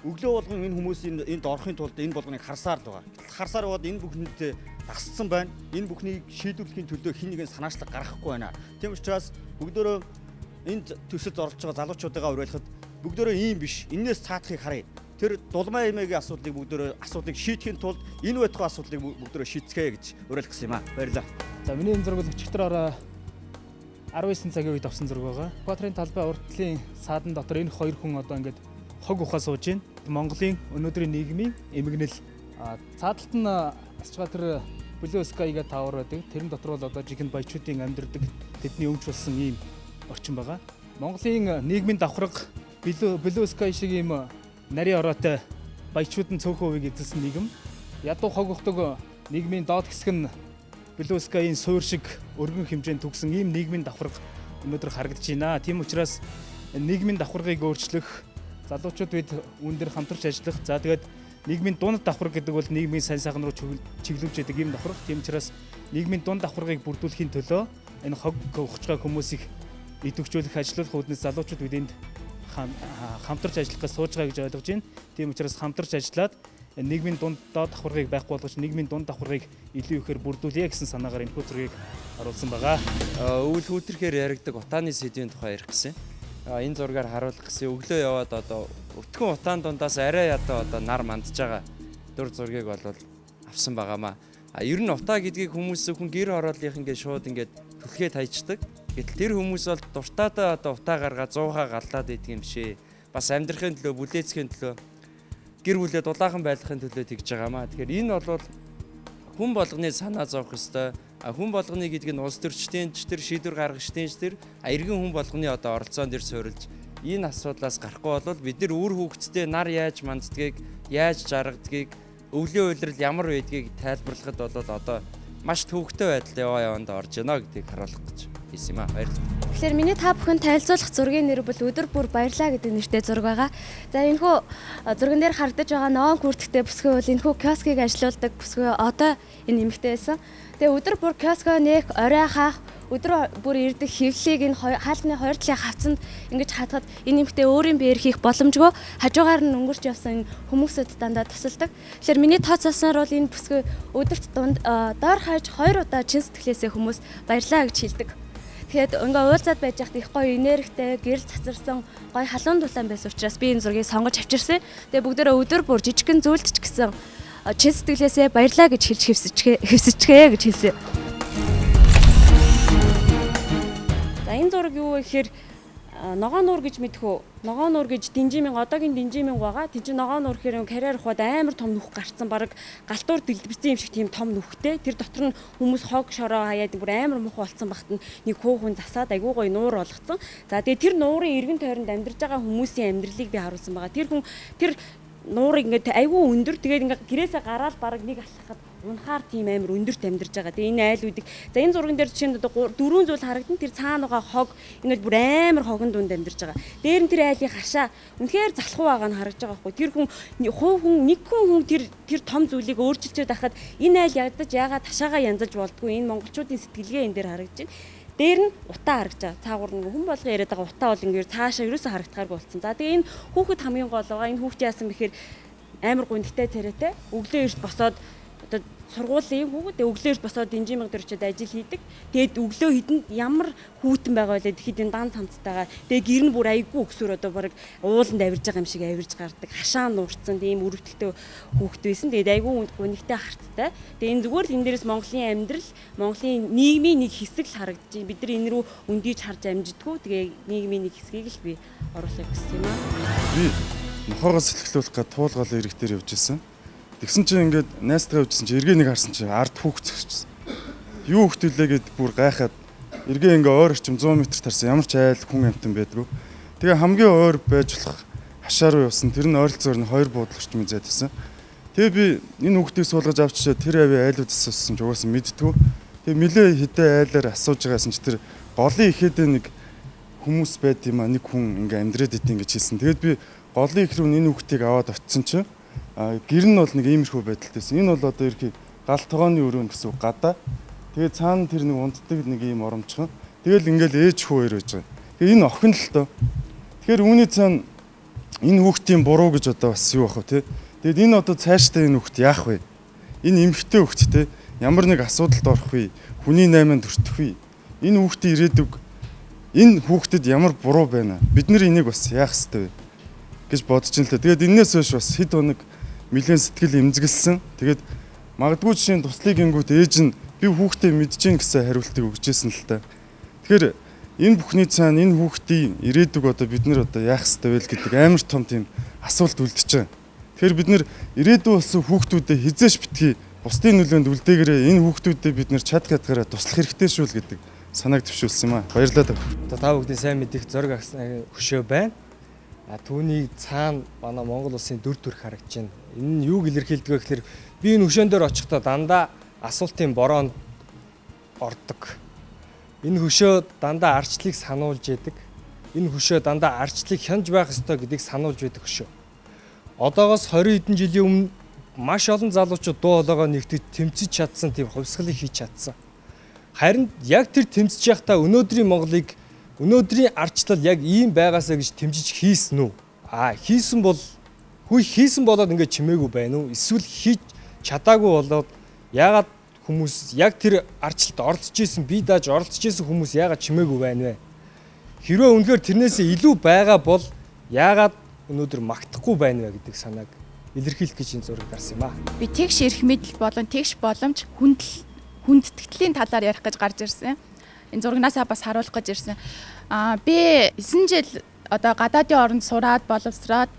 Өглөө болгон энэ хүмүүс энд орохын тулд энэ болгоныг харсаар л байгаа. Гэтэл харсаар байгаад энэ бүхэнд дасцсан байна. Энэ бүхнийг шийдвэрлэхийн төлөө хэн нэгэн санаачлаг гаргахгүй байна. Тийм учраас бүгдөө энд төсөлд оролцож байгаа залуучуудыгаа уриалахад бүгдөө ийм биш. Энээс цаатахыг харъя. Тэр дулмаа эмээгийн асуудлыг бүгдөө асуудлыг шийдэхин тулд энэ байтугай асуудлыг бүгдөө шийдцгээе гэж уриалах гэсэн юм аа. Баярлалаа. За миний энэ зураг бол өчигдөр орой 19 цагийн үед авсан зураг байгаа. Экваторын талбай уртлын саадан дотор энэ хоёр хүн одоо ингээд хог ухаа сууж байна. Монголын өнөөдрийн нийгмийн эмгэнэл цаадалт нь асчгаа тэр Blue Sky гэдэг тавар байдаг. Тэрэн дотор бол одоо жинхэнэ баячуудын амьдардаг тэдний өмч болсон ийм орчин байгаа. Монголын нийгмийн давхарга Blue Sky шиг ийм нарийн ороотой баячууд нь цөөхөн хувийг эзэлсэн нийгэм. Ядуу хог ухдаг нийгмийн доод хэсэг нь Blue Sky-ийн суур шиг өргөн хэмжээнд түгсэн ийм нийгмийн давхарга өнөөдөр харагдаж байна. Тийм учраас нийгмийн давхаргыг өөрчлөх, залуучууд бид үүн дээр хамтарч ажиллах. За тэгээд нийгмийн дунд давхарга гэдэг бол нийгмийн сайн сайхан руу чиглүүлж яадаг ийм давхарга. Тийм учраас нийгмийн дунд давхаргыг бүрдүүлэхийн төлөө энэ хог ухаж байгаа хүмүүсийг идэвхжүүлэх, ажилуулах үүднээс залуучууд бид энд хамтарч ажиллах гэж сууж байгаа гэж ойлгож байна. Тийм учраас хамтарч ажиллаад нийгмийн дунд доод давхаргыг байхгүй болгож нийгмийн дунд давхаргыг илүү ихээр бүрдүүлье гэсэн санаагаар энэхүү зургийг оруулсан байгаа. Өвөл хүүтэрхээр яригдаг утааны сэдвийн тухай ярих гэсэн. Энэ зургаар харуулах гэсэн. Өглөө яваад одоо өтгөн утаан дундаас арай ядуу одоо нар мандж байгаа дүр зургийг бол авсан байгаамаа. Ер нь утаа гэдгийг хүмүүс зөвхөн гэр хорооллынх ингээд шууд ингээд түлхээд хайчдаг. Гэтэл тэр хүмүүс бол дуртайдаа одоо утаа гаргаа 100-аа галлаад идэг юм шээ. Бас амьдрахын төлөө, бүлээцхийн төлөө, гэр бүлээ дулаахан байлгахын төлөө тэгж байгаамаа. Тэгэхээр энэ бол хүн болгоны санаа зовх ёстой. Хүн болгоны гэдэг нь улс төрчдийн ч тэр шийдвэр гаргагчдын ч тэр иргэн хүн болгоны одоо оролцоон дээр суурилж энэ асуудлаас гарахгүй бол бид нар үр хүүхэдтэй нар яаж манддгийг, яаж жаргадгийг, өвлийн улирал ямар байдгийг тайлбарлахад бол одоо маш төвөгтэй байдалд яваа яванд орж байна гэдгийг харуулах гэж хийсэн юм аа. Баярлалаа. Тэгэхээр миний та бүхэн танилцуулах зургийн нэр бол өдөр бүр баярлаа гэдэг нэртэй зураг байгаа. За энэхүү зурган дээр харагдаж байгаа ногоон күртгтэй бүсгүй бол энэхүү киоскыг ажилуулдаг бүсгүй одоо энэ эмэгтэй байсан. Тэгээ өдөр бүр киоскоо нээх, орой хаах, өдөр бүр ирдэг хэвлэлийг энэ хаалтны хоёр талын хавцанд ингэж хатахад энэ эмэгтэй өөрийн биеэр хийх боломжгүй хажуугаар нь өнгөрч явсан хүмүүсүүд дандаа тусалдаг. Тэгэхээр миний тооцоолсноор бол энэ бүсгүй өдөрт дунд доор хаяж 2 удаа чин сэтгэлээсээ хүмүүс баярлаа гэж хэлдэг. Тэгэхээр ингээ уулзаад байж байхад их гоё энергитэй, гэрэл цацарсан, гоё халуун дулаан байсан учраас би энэ зургийг сонгож авчирсан. Тэгээ бүгдээрээ өдөр бүр жижигхэн зүйлд ч гэсэн чин сэтгэлээсээ баярлаа гэж хэлж хэвсэчгээ гэж хэлсэн. За энэ зураг юу вэ гэхээр ногоон нуур гэж мэдэх үү? Ногоон нуур гэж динжимэн одоогийн динжимэн байгаа. Тин чинь ногоон нуур гэхээр карьер ухаад амар том нүх гарцсан. Бараг галтуур дэлбэрсэн юм шиг тийм том нүхтэй. Тэр дотор нь хүмүүс хог шороо хаяад бүр амар муухай болцсон багт нь нэг хөөхөн засаад айгүй гоё нуур болгоцсон. За тэгээ тэр нуурын эргэн тойронд амьдарч байгаа хүмүүсийн амьдралыг би харуулсан байгаа. Тэр хүн тэр нуурыг ингээд айгүй өндөр тэгээд ингээд гэрээсээ гараал бараг нэг алхахад унахаар тийм амар өндөрт амьдарч байгаа. Тэгээ энэ айлуудыг за энэ зурган дээр жишээ нь одоо дөрвөн зүйл харагдана. Тэр цаана байгаа хог энэ бол бүр амар хогон дунд амьдарч байгаа. Дээр нь тэр айлын хашаа үнэхээр залхуу байгаа нь харагдаж байгаа байхгүй. Тэр хүн хувь хүн нэг хүн тэр том зүйлийг өөрчилчөөд байхад энэ айл ядаж яагаад хашаагаа янзалж болдгоо. Энэ монголчуудын сэтгэлгээ энэ дээр харагдаж байна. Дээр нь утаа харагдаж байгаа. Цаагуур нэг хүн болгон яриад байгаа утаа бол ингээд цаашаа ерөөсөө харагдахааргүй болсон. За тэгээ энэ хүүхэд хамгийн гол байгаа. Энэ хүүхд яасан бэхээр амар гунигтай царайтай. Өглөө эрт босоод одоо сургуулийн хүүхэд өглөө эрт босоод динжимэг дээр очиод ажил хийдэг. Тэгээд өглөө хэдэнд ямар хүүтэн байгаа вэ гэхэд энэ дан цамцтайгаа. Тэгээд гэр нь бүр айгүй өксөр одоо бараг ууланд авирж байгаа юм шиг авирж гардаг. Хашаа нуурцсан тийм өрөвдөлтөй хүүхэд байсан. Тэгээд айгүй гунигтай харцтай. Тэгээд энэ зүгээр л энэ дээрээс Монголын амьдрал, Монголын нийгмийн нэг хэсэг л харагдаж байна. Бид нар энэ рүү өндийж харж амжидгүй. Тэгээ нийгмийн нэг хэсгийг л би оруулахыг хүссэн юм аа. Би нохоогоо сэлхлүүлэх гээд туулгаал ирэг дээр явж исэн. Тэгсэн чинь ингээд найзтайгаа явжсэн чинь эргээ нэг харсан чинь ард хүүхд зогсчихсон. Юу хүүхдүүлээ гэд бүр гайхаад эргээ ингээ ойр орчим 100 м тарсан ямар ч айл хүн амтан байдгүй. Тэгээ хамгийн ойр байж болох хашаа руу явсан. Тэр нь ойролцоогоор нь 2 буудлын орчмын зайд байсан. Тэгээ би энэ хүүхдийг суулгаж авчирчаа тэр авийн айлууд асуусан ч угаасаа мэдтгүү. Тэгээ нилээ хэдэн айлаар асууж байгаас чинь тэр голын ихэдээ нэг хүмүүс байд юм а нэг хүн ингээ амьдраад идэв гэж хэлсэн. Тэгээд би голын их рүү энэ хүүхдийг аваад очисон чинь гэр нь бол нэг иймэрхүү байдалтай байсан. Энэ бол одоо ерхий гал тогооны өрөөнд гэсэн үг гадаа. Тэгээд цаана тэр нэг унтдаг нэг ийм оромчхон. Тэгэл ингээл ээж хүү хоёр байж байгаа. Тэгээ энэ охин л доо. Тэгэхээр үүний цаана энэ хүүхдийн буруу гэж одоо бас юу ах вэ те. Тэгээд энэ одоо цаашдаа энэ хүүхд яах вэ? Энэ эмэгтэй хүүхд те ямар нэг асуудалд орох вэ? Хүний найманд өртөх вэ? Энэ хүүхдийн ирээдүг энэ хүүхдэд ямар буруу байна? Бид нар энийг бас яах ёстой вэ? гэж бодож ин л дээ. Тэгээд энээс хойш бас хэд хоног нэлээд сэтгэл эмзэгэлсэн. Тэгээд магадгүй жишээ нь туслыг гингүүт ээж нь би хүүхдээ мэдэж гин гэсэн хариултыг өгч ирсэн л та. Тэгэхээр энэ бүхний цаана энэ хүүхдийн ирээдүг одоо бид нэр одоо яах ёстой вэ гэдэг амар том тийм асуулт үлдэж байгаа. Тэгэхээр бид нэр ирээдүй болсон хүүхдүүдэд хизээш битгий бусдын нөлөөнд үлдээгээрээ энэ хүүхдүүдэд бид нэр чадах ядгаараа туслах хэрэгтэй шүү л гэдэг санааг төвшүүлсэн юм аа. Баярлалаа. Одоо та бүхний сайн мэдих зориг хөшөө байна. А түүний цаана манай Монгол улсын дүр төрх харагдаж байна. Энэ нь юуг илэрхийлдэг вэ гэхээр би энэ хөшөөн дээр очихдоо дандаа асуултын бороонд ордог. Энэ хөшөө дандаа арчлыг сануулж яадаг. Энэ хөшөө дандаа арчлыг хянж байх ёстой гэдгийг сануулж байдаг хөшөө. Одоогоос 20 хэдэн жилийн өмнө маш олон залуучууд дуу хоолойгоо нэгтгэж тэмцэж чадсан тийм хувьсгалыг хийж чадсан. Харин яг тэр тэмцэж байхдаа өнөөдрийн Монголыг өнөөдрийн арчлал яг ийм байгаасаа гэж тэмжиж хийсэн үү? А хийсэн бол хүй хийсэн болоод ингээд чимээгүй байна уу? Эсвэл хийж чадаагүй болоод яагаад хүмүүс яг тэр арчлалд оролцож исэн, бие дааж оролцож исэн хүмүүс яагаад чимээгүй байна вэ? Хэрвээ үнэхээр тэрнээсээ илүү байгаа бол яагаад өнөөдөр магтахгүй байна вэ гэдэг санааг илэрхийлэх гэж энэ зураг дарсан юм аа. Би тэгш эрх мэдэл болон тэгш боломж хүндэтгэлийн талаар ярих гэж гарч ирсэн. Энэ зурагнаасаа бас харуулах гэж ирсэн. Би 9 жил одоо гадаадын оронд сураад боловсроод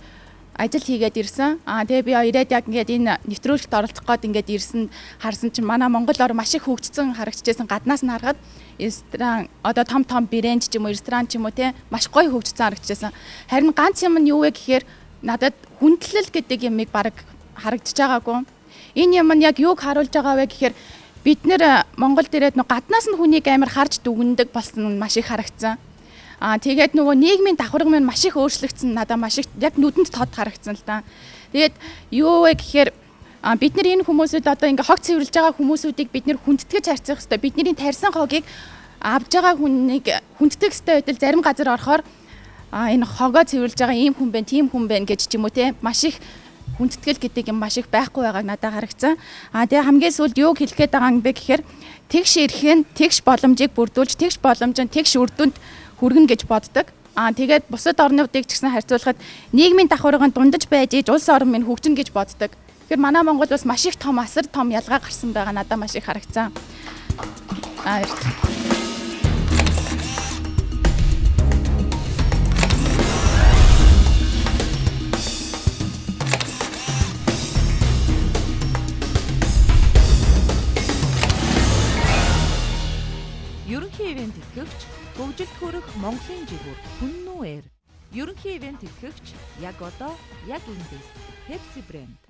ажил хийгээд ирсэн. Тэгээ би ирээд яг ингээд энэ нэвтрүүлэгт оролцох гээд ингээд ирсэн харсан чинь манай Монгол орн маш их хөгжсөн харагдчихсэн. Гаднаас нь харахад ресторан одоо том том брэнд ч юм уу, ресторан ч юм уу те маш гоё хөгжсөн харагдчихсан. Харин ганц юм нь юу вэ гэхээр надад хүндлэл гэдэг юмыг баг харагдаж байгаагүй. Энэ юм нь яг юуг харуулж байгаа вэ гэхээр бид нэр Монголд ирээд нөө гаднаас нь хүнийг амар харж дүгнэдэг болсон нь маш их харагдсан. Тэгээд нөгөө нийгмийн давхарга минь маш их өөрчлөгдсөн, надад маш их яг нүдэнд тод харагдсан л да. Тэгээд юу вэ гэхээр бид нар энэ хүмүүсүүд одоо ингээ хог цэвэрлж байгаа хүмүүсүүдийг бид нэр хүндэтгэж харьцах ёстой. Бидний тарьсан хогийг авж байгаа хүнийг хүндэтгэх ёстой байтал зарим газар орохоор энэ хогоо цэвэрлж байгаа ийм хүн байна, тийм хүн байна гэж ч юм уу те маш их хүндэтгэл гэдэг юм маш их байхгүй байгааг надад харагдсан. Тэгээ хамгийн сүүлд юуг хэлэх гээд байгаа юм бэ гэхээр тэгш эрх нь тэгш боломжийг бүрдүүлж, тэгш боломж нь тэгш үр дүнд хүргэнэ гэж боддог. Тэгээд бусад орнуудыг ч гэсэн харьцуулахад нийгмийн давхарга нь дундаж байж иж улс орн минь хөгжинэ гэж боддог. Тэгэхээр манай Монгол бас маш их том асар том ялгаа гарсан байгаа надад маш их харагдсан. Баярлалаа. Ерөнхий ивент итгэгч хөгжилд хүрэх Монголын жигүүр Хүннүү Air. Ерөнхий ивент итгэгч яг одоо яг эндээс Pepsi брэнд.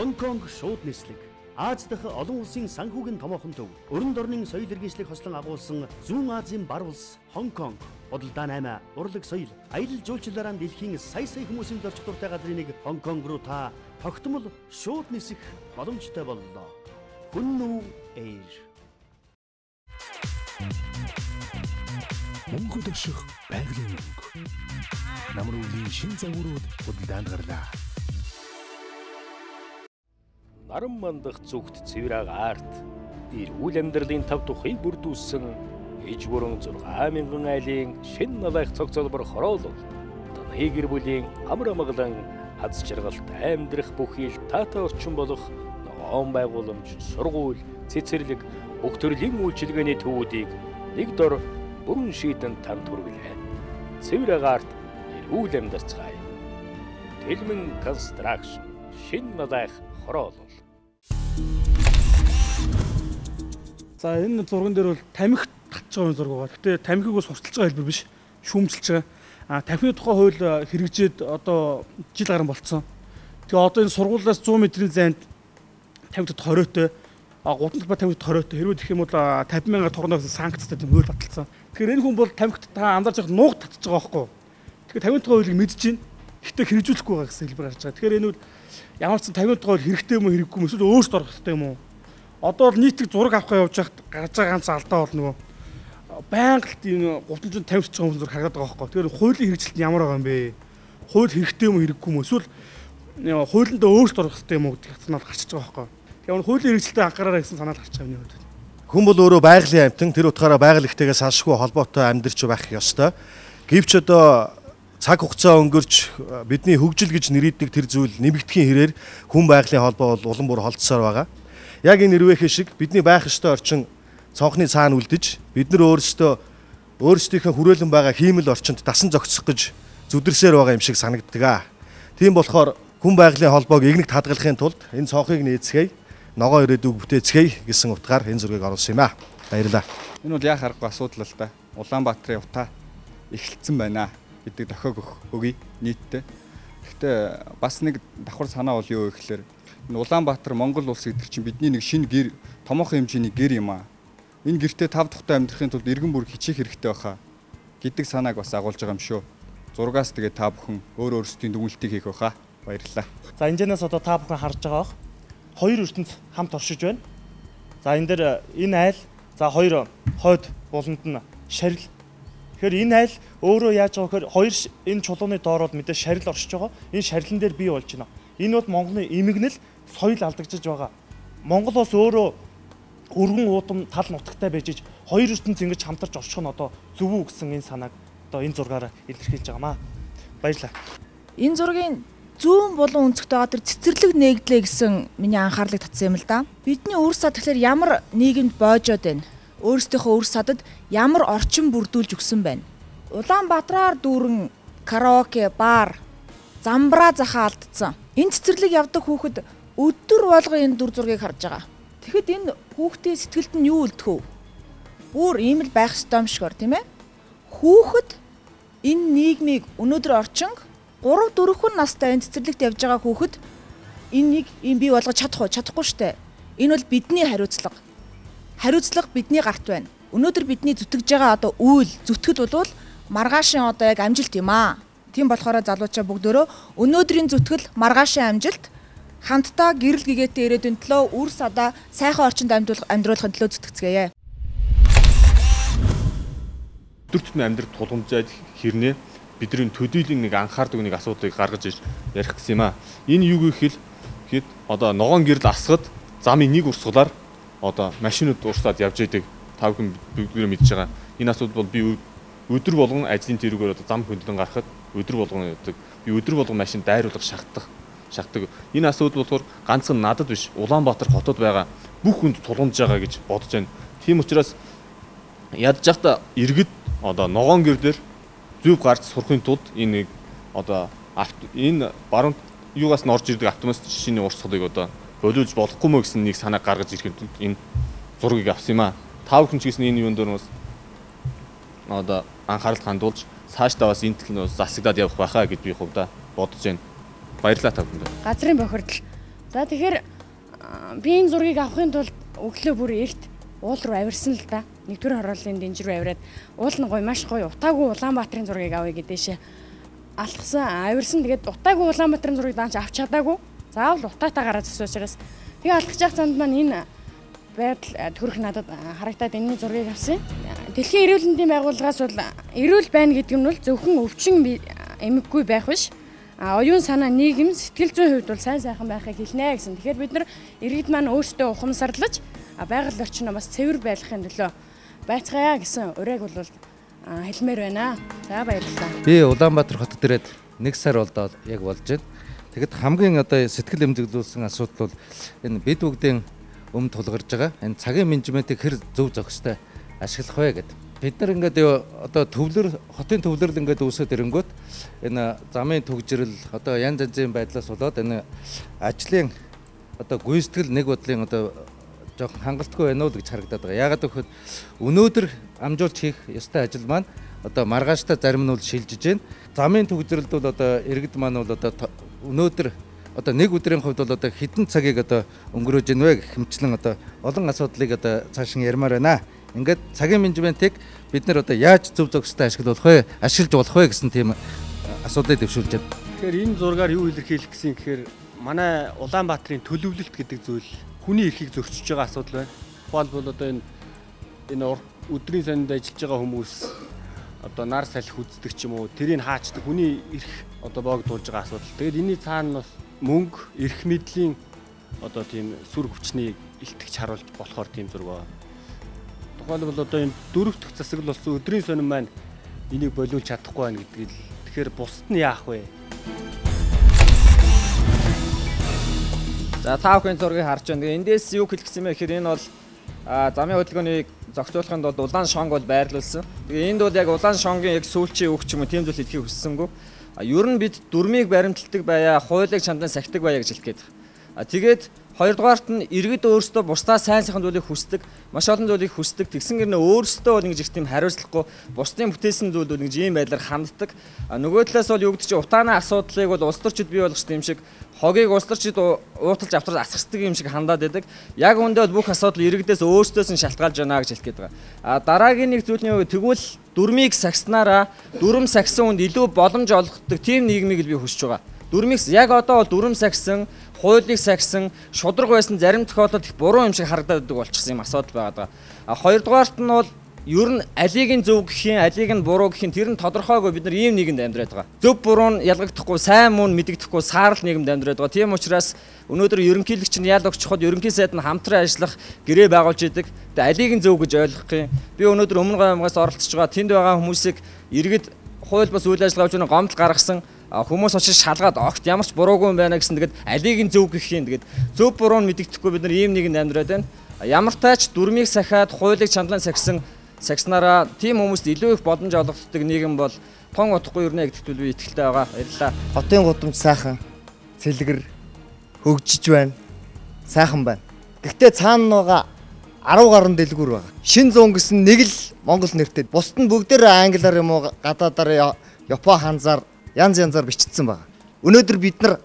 Хонконг шууд нислэг. Аз дахь олон улсын санхүүгийн томоохон төв. Өрөнд орны соёл иргэншлиг хослон агуулсан Зүүн Азийн бар улс Хонконг. Худалдаа 8, урлаг соёл, аялал жуулчлалаараа дэлхийн сая сая хүмүүсийн зорчих дуртай газрын нэг Хонконг руу та тогтмол шууд нисэх боломжтой боллоо. Хүннүү Air. Мөнгө дэвших байгалийн мөнгө. Намар өвлийн шин загварууд худалдаанд гарлаа. Наран мандах зүгт цэвэр агарт эрүүл амьдралын тав тухыг бүрдүүлсэн иж бүрэн 6000 айлын шин налайх цогцолбор хороолол таны гэр бүлийн амар амгалан аз жаргалтай амьдрах бүхий л таатай орчин болох ногоон байгууламж, сургууль, цэцэрлэг бүх төрлийн үйлчилгээний төвүүдийг нэг дор бүрэн шийдэн танд хүргэлээ. Цэвэр агарт эрүүл амьдарцгаая. Тэлмэн Construction шин налайх хороолол. За энэ зурган дээр бол тамхи татж байгаа зураг байгаа. Гэхдээ тамхиг бол сурталж байгаа хэлбэр биш, шүүмжилж байгаа. А тамхины тухай хууль хэрэгжээд одоо жил гарan болцсон. Тэгээ одоо энэ сургуулиас 100 метрийн зайд тамхи татах хориотой, гудамж ба тамхи татах хориотой. Хэрвээ гэх юм бол 50 мянган төгрөгөөс санкцтай тийм хууль баталсан. Тэгэхээр энэ хүн бол тамхи та анзаарч байхад нууг татж байгаа байхгүй. Тэгэхээр тамхины тухай хуулийг мэдж байна. Гэхдээ хэрэгжүүлэхгүй байгаа гэсэн хэлбэр гарч байгаа. Тэгэхээр энэ бол ямар ч тамхины тухай хууль хэрэгтэй юм уу, хэрэггүй юм эсвэл өөрсдөө орох хэрэгтэй юм уу? Одоо бол нийтлэг зураг авах явж байхад гарч байгаа ганц алдаа бол нөгөө байнга л тийм гудамжинд тамхи татж байгаа хүмүүс зураг харагдаад байгаа байхгүй. Тэгэхээр хуулийн хэрэгжилт нь ямар байгаа юм бэ? Хууль хэрэгтэй юм уу, хэрэггүй юм уу? Эсвэл хуулиндаа өөрсдөө орох хэрэгтэй юм уу гэдэг санаа гарч байгаа байхгүй. Тэгэхээр хуулийн хэрэгжилтэд анхаараарай гэсэн санаа гарч байгаа юм хувьд. Хүн бол өөрөө байгалийн амьтан, тэр утгаараа байгаль ихтэйгээ салшгүй холбоотой амьдарч байх ёстой. Гэвч одоо цаг хугацаа өнгөрч бидний хөгжил гэж нэрийдэг тэр зүйл нэмэгдэхийн хэрээр хүн байгалийн холбоо бол улам бүр холдсоор байгаа. Яг энэ нэрвэхэ шиг бидний байх ёстой орчин цонхны цаана үлдэж бид нар өөрсдийнхөө хүрээлэн байгаа хиймэл орчинд дасан зохицох гэж зүдэрсээр байгаа юм шиг санагддаг. Тийм болохоор хүн байгалийн холбоог игнэгт хадгалахын тулд энэ цонхыг нээцгээе, ногоон ирээдүйг бүтээцгээе гэсэн утгаар энэ зургийг оруулсан юм аа. Баярлалаа. Энэ бол яах аргагүй асуудал л да. Улаанбаатарын утаа эхэлсэн байна гэдэг дохиог өгье нийтдээ. Гэхдээ бас нэг давхар санаа бол юу вэ гэхээр энэ Улаанбаатар Монгол улс гэдэг чинь бидний нэг шинэ гэр, томоохон хэмжээний гэр юм аа. Энэ гэртээ тав тухтай амьдрахын тулд иргэн бүр хичээх хэрэгтэй байхаа гэдэг санааг бас агуулж байгаа юм шүү. Зургаас тэгээ та бүхэн өөр өөрсдийн дүгнэлтийг хийх байхаа. Баярлалаа. За энэжнээс одоо та бүхэн харж байгаа бох. Хоёр ертөнц хамт оршиж байна. За энэ дээр энэ айл, за хоёр хойд буланд нь шарил. Тэгэхээр энэ айл өөрөө яаж байгаа гэхээр хоёр энэ чулууны доор бол мэдээ шарил оршиж байгаа. Энэ шарилан дээр бий болж байна. Энэ бол Монголын эмгэнэл соёл алдагдж байгаа. Монгол улс өөрөө өргөн уудам тал нутагтай байж иж хоёр ертөнц ингэж хамтарч орших нь одоо зөв үү гэсэн энэ санааг одоо энэ зургаараа илэрхийлж байгаа маа. Баярлалаа. Энэ зургийн зүүн булан өнцөгт байгаа тэр цэцэрлэг нээгдлээ гэсэн миний анхаарлыг татсан юм л да. Бидний үр сад тэгэхээр ямар нийгэмд боожоод байна? Өөрсдийнхөө үр садад ямар орчин бүрдүүлж өгсөн байна? Улаанбаатараар дүүрэн караоке, бар, замбраа захаа алдсан. Энэ цэцэрлэг явдаг хүүхэд өдөр болгон энэ дүр зургийг харж байгаа. Тэгэхэд энэ хүүхдийн сэтгэлд нь юу үлдэх вэ? Бүр ийм л байх ёстой юм шиг ор, тийм ээ? Хүүхэд энэ нийгмийг өнөөдөр орчинг 3-4 настай энэ цэцэрлэгт явж байгаа хүүхэд энэнийг ийм бий болгож чадах уу? Чадахгүй штэ. Энэ бол бидний хариуцлага. Хариуцлага бидний гарт байна. Өнөөдөр бидний зүтгэж байгаа одоо үйл зүтгэл бол маргаашийн одоо яг амжилт юм аа. Тийм болохоор залуучаа бүгдөө өнөөдрийн зүтгэл маргаашийн амжилт хамтдаа гэрэл гэгээтэй ирээдүйн төлөө үр садаа сайхан орчинд амьдруулахын төлөө зүтгэцгээе. Өдөр тутмын амьдрал тулгамжаад хэрнээ бидний төдийлөн нэг анхаардаг нэг асуудлыг гаргаж иж ярих гэсэн юм аа. Энэ юу гэхэл хэд одоо ногоон гэрэл асгад замын нэг урсгалаар одоо машинууд урсаад явж идэг та бүхэн бүгдээрээ мэдж байгаа. Энэ асуудал бол би өдөр болгон ажлын тэрүүгээр одоо зам хөндлөн гарахад өдөр болгон явдаг. Би өдөр болгон машин дайруулах шахдаг. Энэ асуудал болохоор ганцхан надад биш Улаанбаатар хотод байгаа бүх хүнд тулгамж байгаа гэж бодож байна. Тийм учраас ядж байхдаа иргэд одоо ногоон гэр дээр зөв гарч сурахын тулд энэ одоо энэ баруун юугаас нь орж ирдэг автомат шинийн урсгалыг одоо болиулж болохгүй мө гэсэн нэг санаа гаргаж ирэхэд энэ зургийг авсан юм аа. Та бүхэн ч гэсэн энэ юун дээр бас одоо анхаарал хандуулж цаашдаа бас энэ тал нь засагдаад явах байхаа гэж би хувьдаа бодож байна. Баярлалаа та бүхэнд. Газрын бохирдол. За тэгэхээр би энэ зургийг авахын тулд өглөө бүр эрт уул руу авирсан л да. Нэгдүгээр хорооллын дэнж рүү авираад уул нь гоё маш гоё утаагүй Улаанбаатарын зургийг авъя гэдээшээ алхсан авирсан. Тэгээд утаагүй Улаанбаатарын зургийг даанч авч чадаагүй. Заавал утаатай гараад зөксөн учраас тэгээ алхаж явах замд маань энэ байдал төрөх надад харагдаад энэний зургийг авсан. Дэлхийн эрүүл мэндийн байгууллагаас бол эрүүл байна гэдэг нь бол зөвхөн өвчин эмэггүй байх биш. Оюун санаа, нийгэм, сэтгэл зүйн хувьд бол сайн сайхан байхыг хэлнэ гэсэн. Тэгэхээр бид нар иргэд маань өөрсдөө ухамсарлаж байгаль орчноо бас цэвэр байлгахын төлөө байцгаая гэсэн уриаг бол хэлмээр байна. За баярлалаа. Би Улаанбаатар хотод ирээд 1 сар болдоо яг болж байна. Тэгэхэд хамгийн одоо сэтгэл эмзэглүүлсэн асуудал бол энэ бид бүгдийн өмнө тулгарч байгаа энэ цагийн менежментийг хэр зөв зохистой ашиглах вэ гэдэг. Бид нар ингээд одоо төвлөр хотын төвлөрөл ингээд үүсээд ирэнгүүт энэ замын түгжрэл одоо янз янзын байдлаас болоод энэ ажлын одоо гүйцэтгэл нэг бодлын одоо жоохон хангалтгүй байна уу гэж харагдаад байгаа. Яагаад гэвэл өнөөдөр амжуулж хийх ёстой ажил маань одоо маргааштай зарим нь бол шилжиж байна. Замын төгжрөлд бол одоо иргэд маань бол одоо өнөөдөр одоо нэг өдрийн хувьд бол одоо хэдэн цагийг одоо өнгөрөөж гэнэ вэ гэх мэтчлэн одоо олон асуудлыг одоо цаашин ярмаар байна. Ингээд цагийн менежментийг бид нар одоо яаж зөв зохистой ашиглах вэ? Ашиглаж болох вэ гэсэн тийм асуудлыг дэвшүүлж байна. Тэгэхээр энэ зургаар юу илэрхийлэх гэсэн гэхээр манай Улаанбаатарын төлөвлөлт гэдэг зүйл хүний эрхийг зөрчиж байгаа асуудал байна. Тухайлбал одоо энэ өдрийн сонинд ажиллаж байгаа хүмүүс одоо нар салхи үздэг ч юм уу тэрийг хаачдаг хүний эрх одоо боогдуулж байгаа асуудал. Тэгээд энэний цаана бас мөнгө, эрх мэдлийн одоо тийм сүр хүчнийг илтгэж харуулж болохоор тийм зураг байна. Тухайлбал одоо энэ дөрөв дэх засаглал болсон өдрийн сонин маань энийг болиулж чадахгүй байна гэдгийг л тэгэхээр бусд нь яах вэ? За та бүхэн зургийг харж байна. Тэгээ эндээс юу хэлэх гэсэн бэ гэхээр энэ бол замын хөдөлгөөнийг зохицуулахын тулд улаан шонг бол байрлуулсан. Тэгээ энд бол яг улаан шонгийн яг сүүлчийн үг ч юм уу тийм зүйл хэлхийг хүссэнгүй. Ер нь бид дүрмийг баримталдаг байя, хуулийг чандан сахидаг байя гэж хэлэх гээд байна. Тэгээд хоёрдугаарт нь иргэд өөрсдөө бусдаа сайн сайхан зүйлийг хүсдэг, маш олон зүйлийг хүсдэг. Тэгсэн гэрнээ өөрсдөө бол ингэж их тийм хариуцлагагүй бусдын бүтээсэн зүйлүүд ингэж ийм байдлаар ханддаг. Нөгөө талаас бол юу гэдэг чинь утааны асуудлыг бол улс төрчид бий болгосон юм шиг хогийг улс төрчид ууталж автрал асгасдаг юм шиг хандаад байдаг. Яг үүндээ бол бүх асуудал иргэдээс өөрсдөөс нь шалтгаалж байна гэж хэлэх гээд байгаа. Дараагийн нэг зүйлний хувьд тэгвэл дүрмийг сагснараа дүрм сагсан хүнд илүү боломж олгодог тийм нийгмийг л би хүсэж байгаа. Дүрмийг яг одоо бол дүрм сагсан, хуулийг сагсан, шударга байсан зарим тохиолдолд их буруу юм шиг харагдаад байдаг болчихсон юм асуудал байгаа даа. Хоёрдугаарт нь бол ер нь алийг нь зөв гэх юм, алийг нь буруу гэх юм тэр нь тодорхойгүй бид нар ийм нийгэмд амьдраад байгаа. Зөв буруу нь ялгагдахгүй, сайн муу нь мэдэгдэхгүй саарл нийгэмд амьдраад байгаа. Тийм учраас өнөөдөр ерөнхийлөгч нь ял өгчхөд ерөнхий сайд нь хамтран ажиллах гэрээ байгуулж идэг. Тэгээ алийг нь зөв гэж ойлгох юм. Би өнөөдөр Өмнө Говь аймгаас оролцож байгаа. Тэнд байгаа хүмүүсийг иргэд хууль бус үйл ажиллагаа явуулж гомдол гаргасан хүмүүс очиж шалгаад огт ямар ч буруугүй юм байна гэсэн тэгээд алийг нь зөв гэх юм. Тэгээд зөв буруу нь мэдэгдэхгүй бид нар ийм нийгэмд амьдраад байна. Ямар тач дүрмийг сахиад хуулийг чандлан сахисан сагснараа тийм хүмүүст илүү их боломж олгодог нийгэм бол тон утгагүй өрнө гэдэгт би итгэлтэй байгаа. Баярлалаа. Хотын гудамж сайхан, цэлгэр хөгжиж байна. Сайхан байна. Гэхдээ цаана байгаа 10 гаруй дэлгүүр байгаа. Шин зуун гэсэн нэг л Монгол нэртэй. Бусд нь бүгдээр англиар юм уу гадаадаар Япон ханзаар янз янзаар бичигдсэн байгаа. Өнөөдөр бид нар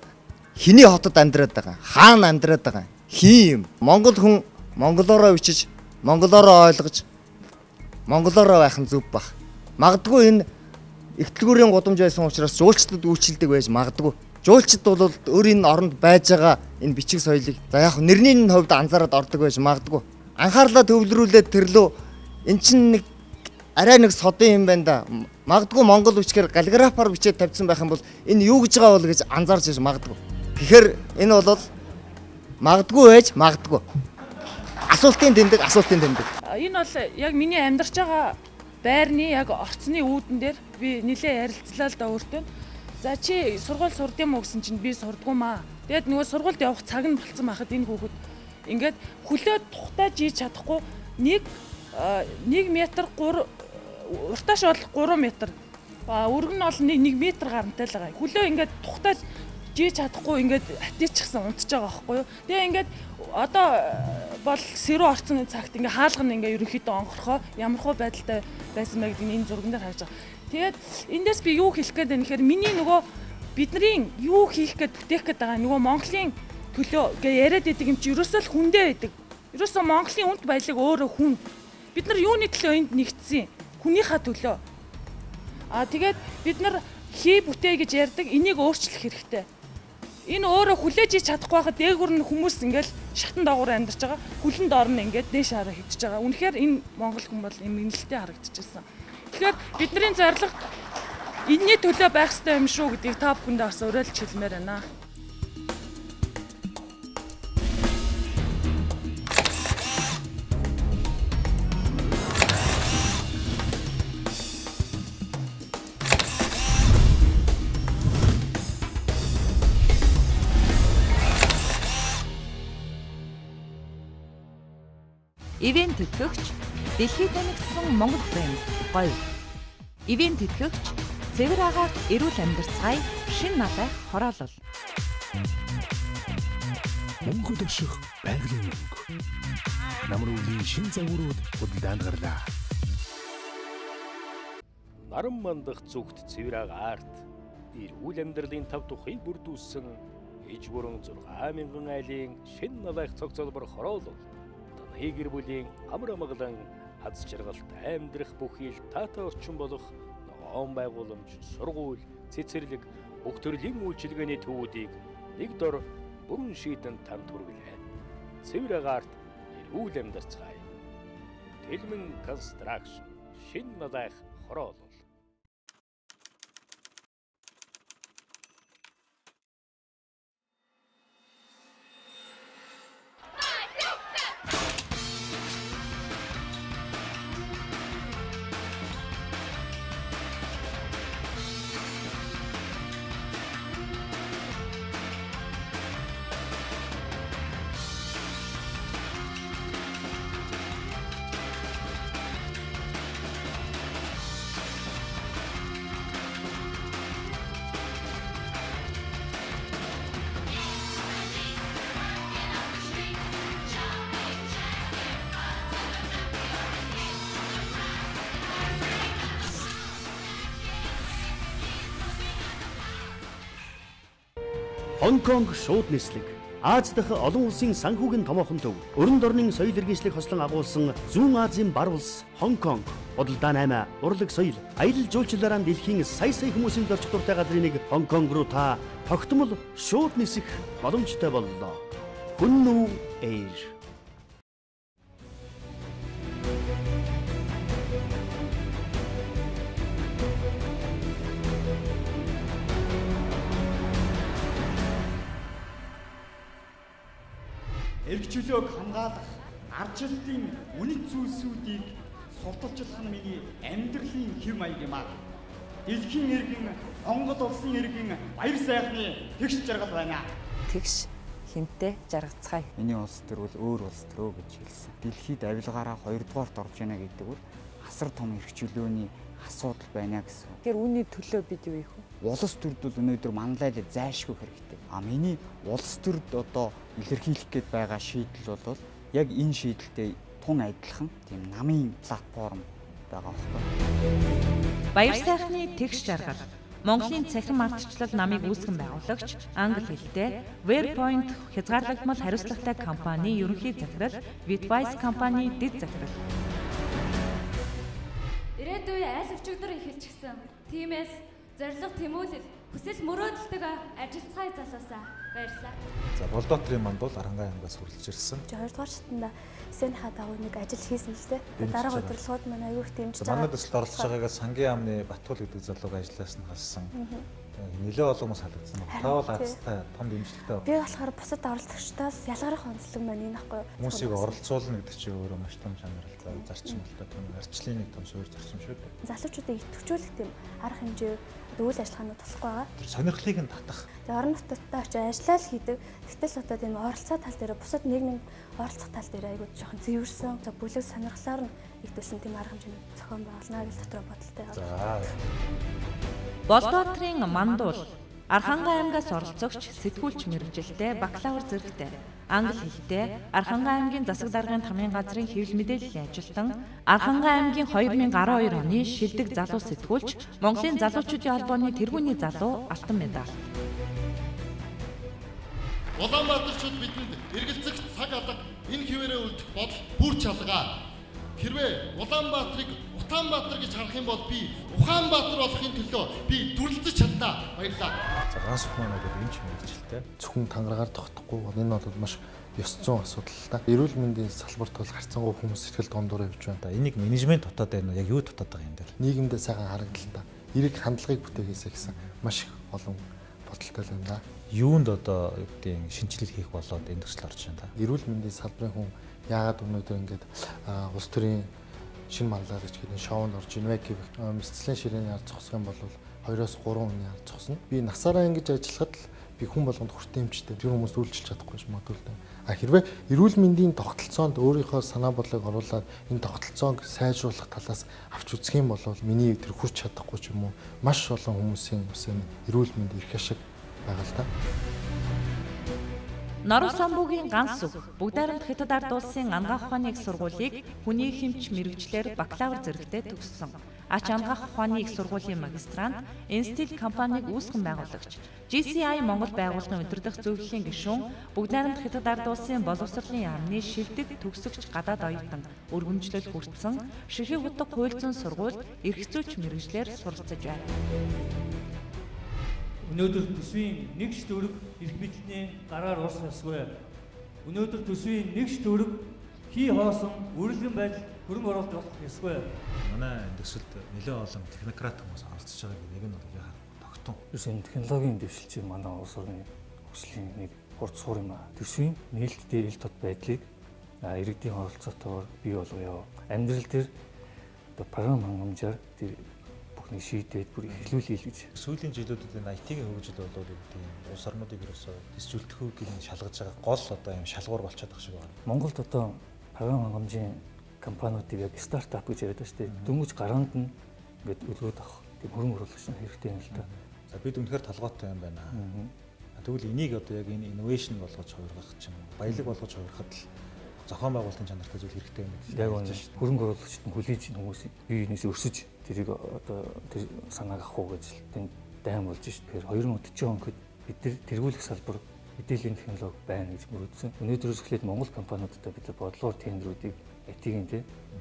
хэний хотод амьдраад байгаа? Хаана амьдраад байгаа? Хин юм? Монгол хүн монголоороо бичиж, монголоороо ойлгож, монголоороо байх нь зөв баг. Магадгүй энэ ихтлгүүрийн гудамж байсан учраас жуулчдад үйлчилдэг байж магадгүй. Жуулчд бол өөрийн оронд байж байгаа энэ бичиг соёлыг за яг нэрний нь хувьд анзаараад ордог байж магадгүй. Анхаарлаа төвлөрүүлээд тэрлөө эн чинь нэг арай нэг содын юм байна да. Магадгүй монгол бичгээр каллиграфаар бичээд тавьсан байх юм бол энэ юу гэж байгаа бол гэж анзаарч байж магадгүй. Тэгэхээр энэ бол магадгүй байж магадгүй. Асуултын тэмдэг, асуултын тэмдэг. Энэ бол яг миний амьдарч байгаа байрны яг орцны үүдэн дээр би нэлээ ярилцлаа л да өөртөө. За чи сургууль сурд юм уу гэсэн чинь би сурдгүй маа. Тэгээд нөгөө сургуульд явах цаг нь болцсон байхад энэ хүүхэд ингээд хөлөө тухтай жийж чадахгүй 1 метр 3 уртааш бол 3 метр. Өргөн нь бол 1 метр гарантай л байгаа. Хөлөө ингээд тухтай жийж чадахгүй ингээд хатийчихсан унтж байгаа байхгүй юу. Тэгээ ингээд одоо бол сэрүү орцсон цагт ингээд хаалга нь ингээд ерөнхийдөө онгорхоо ямархуу байдалтай байсан бэ гэдгийг энэ зурган дээр харж байгаа. Тэгээд эндээс би юу хэлэх гээд байна гэхээр миний нөгөө бидний юу хийх гээд бүтээх гээд байгаа нөгөө Монголын төлөө гэж яриад идэг юм чи ерөөсөө л хүндээ байдаг. Ерөөсөө Монголын үнд баялаг өөрөө хүн. Бид нар юуны төлөө энд нэгдсэн? Хүнийхээ төлөө. Тэгээд бид нар хий бүтээ гэж ярьдаг энийг өөрчлөх хэрэгтэй. Энэ өөрөө хүлээж ич чадахгүй байхад дээгүр нь хүмүүс ингээл шатан доогуур амьдарч байгаа. Хүлэн доор нь ингээд дээш хараа хөвчөж байгаа. Үнэхээр энэ монгол хүн бол эмгэнэлтэй харагдчихсан. Тэгэхээр бидний зорилго энэний төлөө байх ёстой юм шүү гэдгийг та бүхэндээ бас уриалж хэлмээр байна. Ивент тэтгэгч дэлхийд танигдсан Монгол брэнд Говь. Ивент тэтгэгч цэвэр агаарт эрүүл амьдарцгаая шин налай хороолол. Мөнгөд өшөх байгалийн мөнгө. Намар өвлийн шин загварууд худалдаанд гарлаа. Наран мандах зүгт цэвэр агарт эрүүл амьдралын тав тухыг бүрдүүлсэн иж бүрэн 6000 айлын шин налайх цогцолбор хороолол таны гэр бүлийн амар амгалан аз жаргалтай амьдрах бүхий л таатай орчин болох ногоон байгууламж, сургууль, цэцэрлэг бүх төрлийн үйлчилгээний төвүүдийг нэг дор бүрэн шийдэн танд хүргэлээ. Цэвэр агарт эрүүл амьдарцгаая. Тэлмэн Construction шин налайх хороолол. Хонконг шууд нислэг. Аз дахь олон улсын санхүүгийн томоохон төв. Өрн дорнын соёл иргэншлиг хослон агуулсан Зүүн Азийн бар улс Хонконг. Худалдаа 8, урлаг соёл, аялал жуулчлалаараа дэлхийн сая сая хүмүүсийн зорчих дуртай газрын нэг Хонконг руу та тогтмол шууд нисэх боломжтой боллоо. Хүннүү Air. Эрх чөлөөг хамгаалах, ардчлалын үнэт зүйлсүүдийг сурталчлах нь миний амьдралын хэв маяг юм аа. Дэлхийн иргэн, Монгол улсын иргэн баяр сайхны тэгш жаргал байна. Тэгш хинтээ жаргацгаая. Миний улс төр бол өөр улс төрөө гэж хэлсэн. Дэлхийд авилгаараа хоёрдугаарт орж байна гэдэг нь асар том эрх чөлөөний асуудал байна гэсэн. Тэгэхээр үүний төлөө бид юу хийх вэ? Улс төрд бол өнөөдөр манлайлал зайлшгүй хэрэгтэй. А миний улс төрд одоо илэрхийлэх гээд байгаа шийдэл бол яг энэ шийдэлтэй тун адилхан тийм намын платформ байгаа байхгүй. Баяр сайхны тэгш жаргал. Монголын цахим ардчлал намыг үүсгэн байгуулагч, англи хэлтэй Waypoint хязгаарлагдмал хариуцлагатай компани ерөнхий захирал, Bitwise компани дэд захирал. Ирээдүйн аль өчигдөр эхэлчихсэн. Тиймээс зорилго тэмүүлэл, хүсэл мөрөөдөлтөг ажиллацгаая залуусаа. Баярлалаа. За Болдоотрын манд бол Архангай аймгаас хүрэлж ирсэн. 2 дугаар шатанда эсэнийхээ дагуу нэг ажил хийсэн л дээ. Дарга удирдлагууд маань аюу их дэмжиж байгаа. Манай төсөлд оролцож байгаагаа сангийн яамны Батгуул гэдэг залууг ажлаас нь халсан. Нэлээ олон хүмүүс халагдсан. Та бол азтай том дэмжлэгтэй. Би болохоор бусад оролцогчдоос ялгарх онцлог маань энэ ахгүй юу? Хүмүүсийг оролцуулна гэдэг чинь өөрөө маш том чанаралтай зарчим л та, тийм арчлын нэг том суурь зарчим шүү дээ. Залуучуудыг идэвхжүүлэх тийм арга хэмжээ үйл ажиллагаанууд болохгүй байгаа. Тэр сонирхлыг нь татах. Тэгээ орон нутгад очиж ажиллаа л хийдэг. Гэтэл одоо тийм оролцоо тал дээр бусад нийгмийн оролцох тал дээр айгуу жоохон зэвэрсэн. За бүлэг сонирхлоор нь нэгдүүлсэн тийм арга хэмжээний зохион байгуулна гэж дотроо бодолтой байна. За. Болдоотрын мандуул Архангай аймгаас оролцогч, сэтгүүлч мэргэжилтэй, бакалавр зэрэгтэй, англи хэлтэй, Архангай аймгийн засаг даргын тамгын газрын хэвлэл мэдээллийн ажилтан, Архангай аймгийн 2012 оны шилдэг залуу сэтгүүлч, Монголын залуучуудын холбооны тэргүүний залуу алтан медаль. Улаанбаатарчууд бидэнд эргэлзэх цаг алга энэ хэвээрээ үлдэх бодол бүр чалгаа. Хэрвээ Улаанбаатарыг Утаанбаатар гэж харах юм бол би Ухаанбаатар болохын төлөө би дүрлцэж чаднаа. Баярлалаа. За ганц бүх маань бол эмч мэргэжилтэй. Зөвхөн тангараагаар тогтохгүй энэ бол маш ёс зүйн асуудал л да. Эрүүл мэндийн салбарт бол харьцангуй хүмүүс сэтгэл дундуур явж байна. За энийг менежмент дутаад байна уу? Яг юу дутаад байгаа юм дээр? Нийгэмдээ сайхан харагдал та. Эрэг хандлагыг бүтээгээсэй гэсэн маш их олон бодолтой л байна да. Юунд одоо юу гэдгийг шинжилэл хийх болоод энэ төсөл орж байна та? Эрүүл мэндийн салбарын хүн яагаад өнөөдөр ингээд улс төрийн шинэ манлайлагч гэдэг шоунд орж ийн вэ гэв. Мэсцлийн ширээний ард зогсох юм бол 2-оос 3 хүний ард зогсно. Би насаараа ингэж ажиллахад л би хүн болгонд хүртээмжтэй. Тэр хүмүүст үйлчилж чадахгүй ч магадгүй л дээ. А хэрвээ эрүүл мэндийн тогтолцоонд өөрийнхөө санаа бодлыг оруулаад энэ тогтолцоог сайжруулах талаас авч үзэх юм бол миний тэр хүрч чадахгүй ч юм уу маш олон хүмүүсийн бас энэ эрүүл мэнд эрх ашиг байгаа л да. Норов самбуугийн ганц сүх Бүгд найрамд Хятад ард улсын ангаах ухааны их сургуулийг хүний хэмч мэрэгчлэр бакалавр зэрэгтэй төгссөн. Ач ангаах ухааны их сургуулийн магистрант, Insteel компаниг үүсгэн байгуулагч, GCI Монгол байгууллагын удирдах зөвлөлийн гишүүн, Бүгд найрамд Хятад ард улсын боловсролын яамны шилдэг төгсөгч гадаад оюутан, өргөмжлөл хүртсэн Ширхэг утга хууль зүйн сургуульд эрх зүйч мэрэгчлэр суралцж байна. Өнөөдөр төсвийн нэгж төгрөг эрх мэдэлний гараар орох ёсгүй. Өнөөдөр төсвийн нэгж төгрөг хий хоосон үрэлгэн байдал хөрөнгө оруулалт болох ёсгүй. Манай энэ төсөлд нэлээд олон технократ хүмүүс оролцож байгааг нэг нь бол яхаа тогтун. Ерөөс энэ технологийн дэвшил чинь манай улс орны хөгжлийн нэг хурд суурь юм аа. Төсвийн нээлттэй ил тод байдлыг иргэдийн оролцоотойгоор бий болгоё. Амьдрал дээр одоо програм хангамжаар тэр бүхнийг шийдээд бүр эхлүүлэе л гэж. Сүүлийн жилүүдэд энэ IT-ийн хөгжил болоод гэдэг юм улс орнуудыг ерөөсөө дэсжүүлдэхүүг нь шалгаж байгаа гол одоо юм шалгуур болчиход байгаа шиг байна. Монголд одоо програм хангамжийн компаниудыг яг стартап гэж яриад байгаа шүү дээ. Дөнгөж гараанд нь ингээд өлгөөд авах тийм хөрөнгө оруулагч нар хэрэгтэй юм л да. За бид үнэхээр толгойтой юм байна. Тэгвэл энийг одоо яг энэ инновашн болгож хувиргах ч юм уу, баялаг болгож хувиргахад л зохион байгуулалтын чанартай зүйл хэрэгтэй юм гэж. Яг үнэ. Хөрөнгө оруулагчид нь хүлээж хүмүүсийг бие биенээс өрсөж тэрийг одоо тэр санааг авах уу гэж тэнд дайм болж шít. Тэгэхээр 2040 он гэхэд бид нар тэргүүлэх салбар мэдээллийн технологи байна гэж мөрөдсөн. Өнөөдрөөс эхлээд Монгол компаниудтай бид нар бодлогоор тендерүүдийг IT-ийн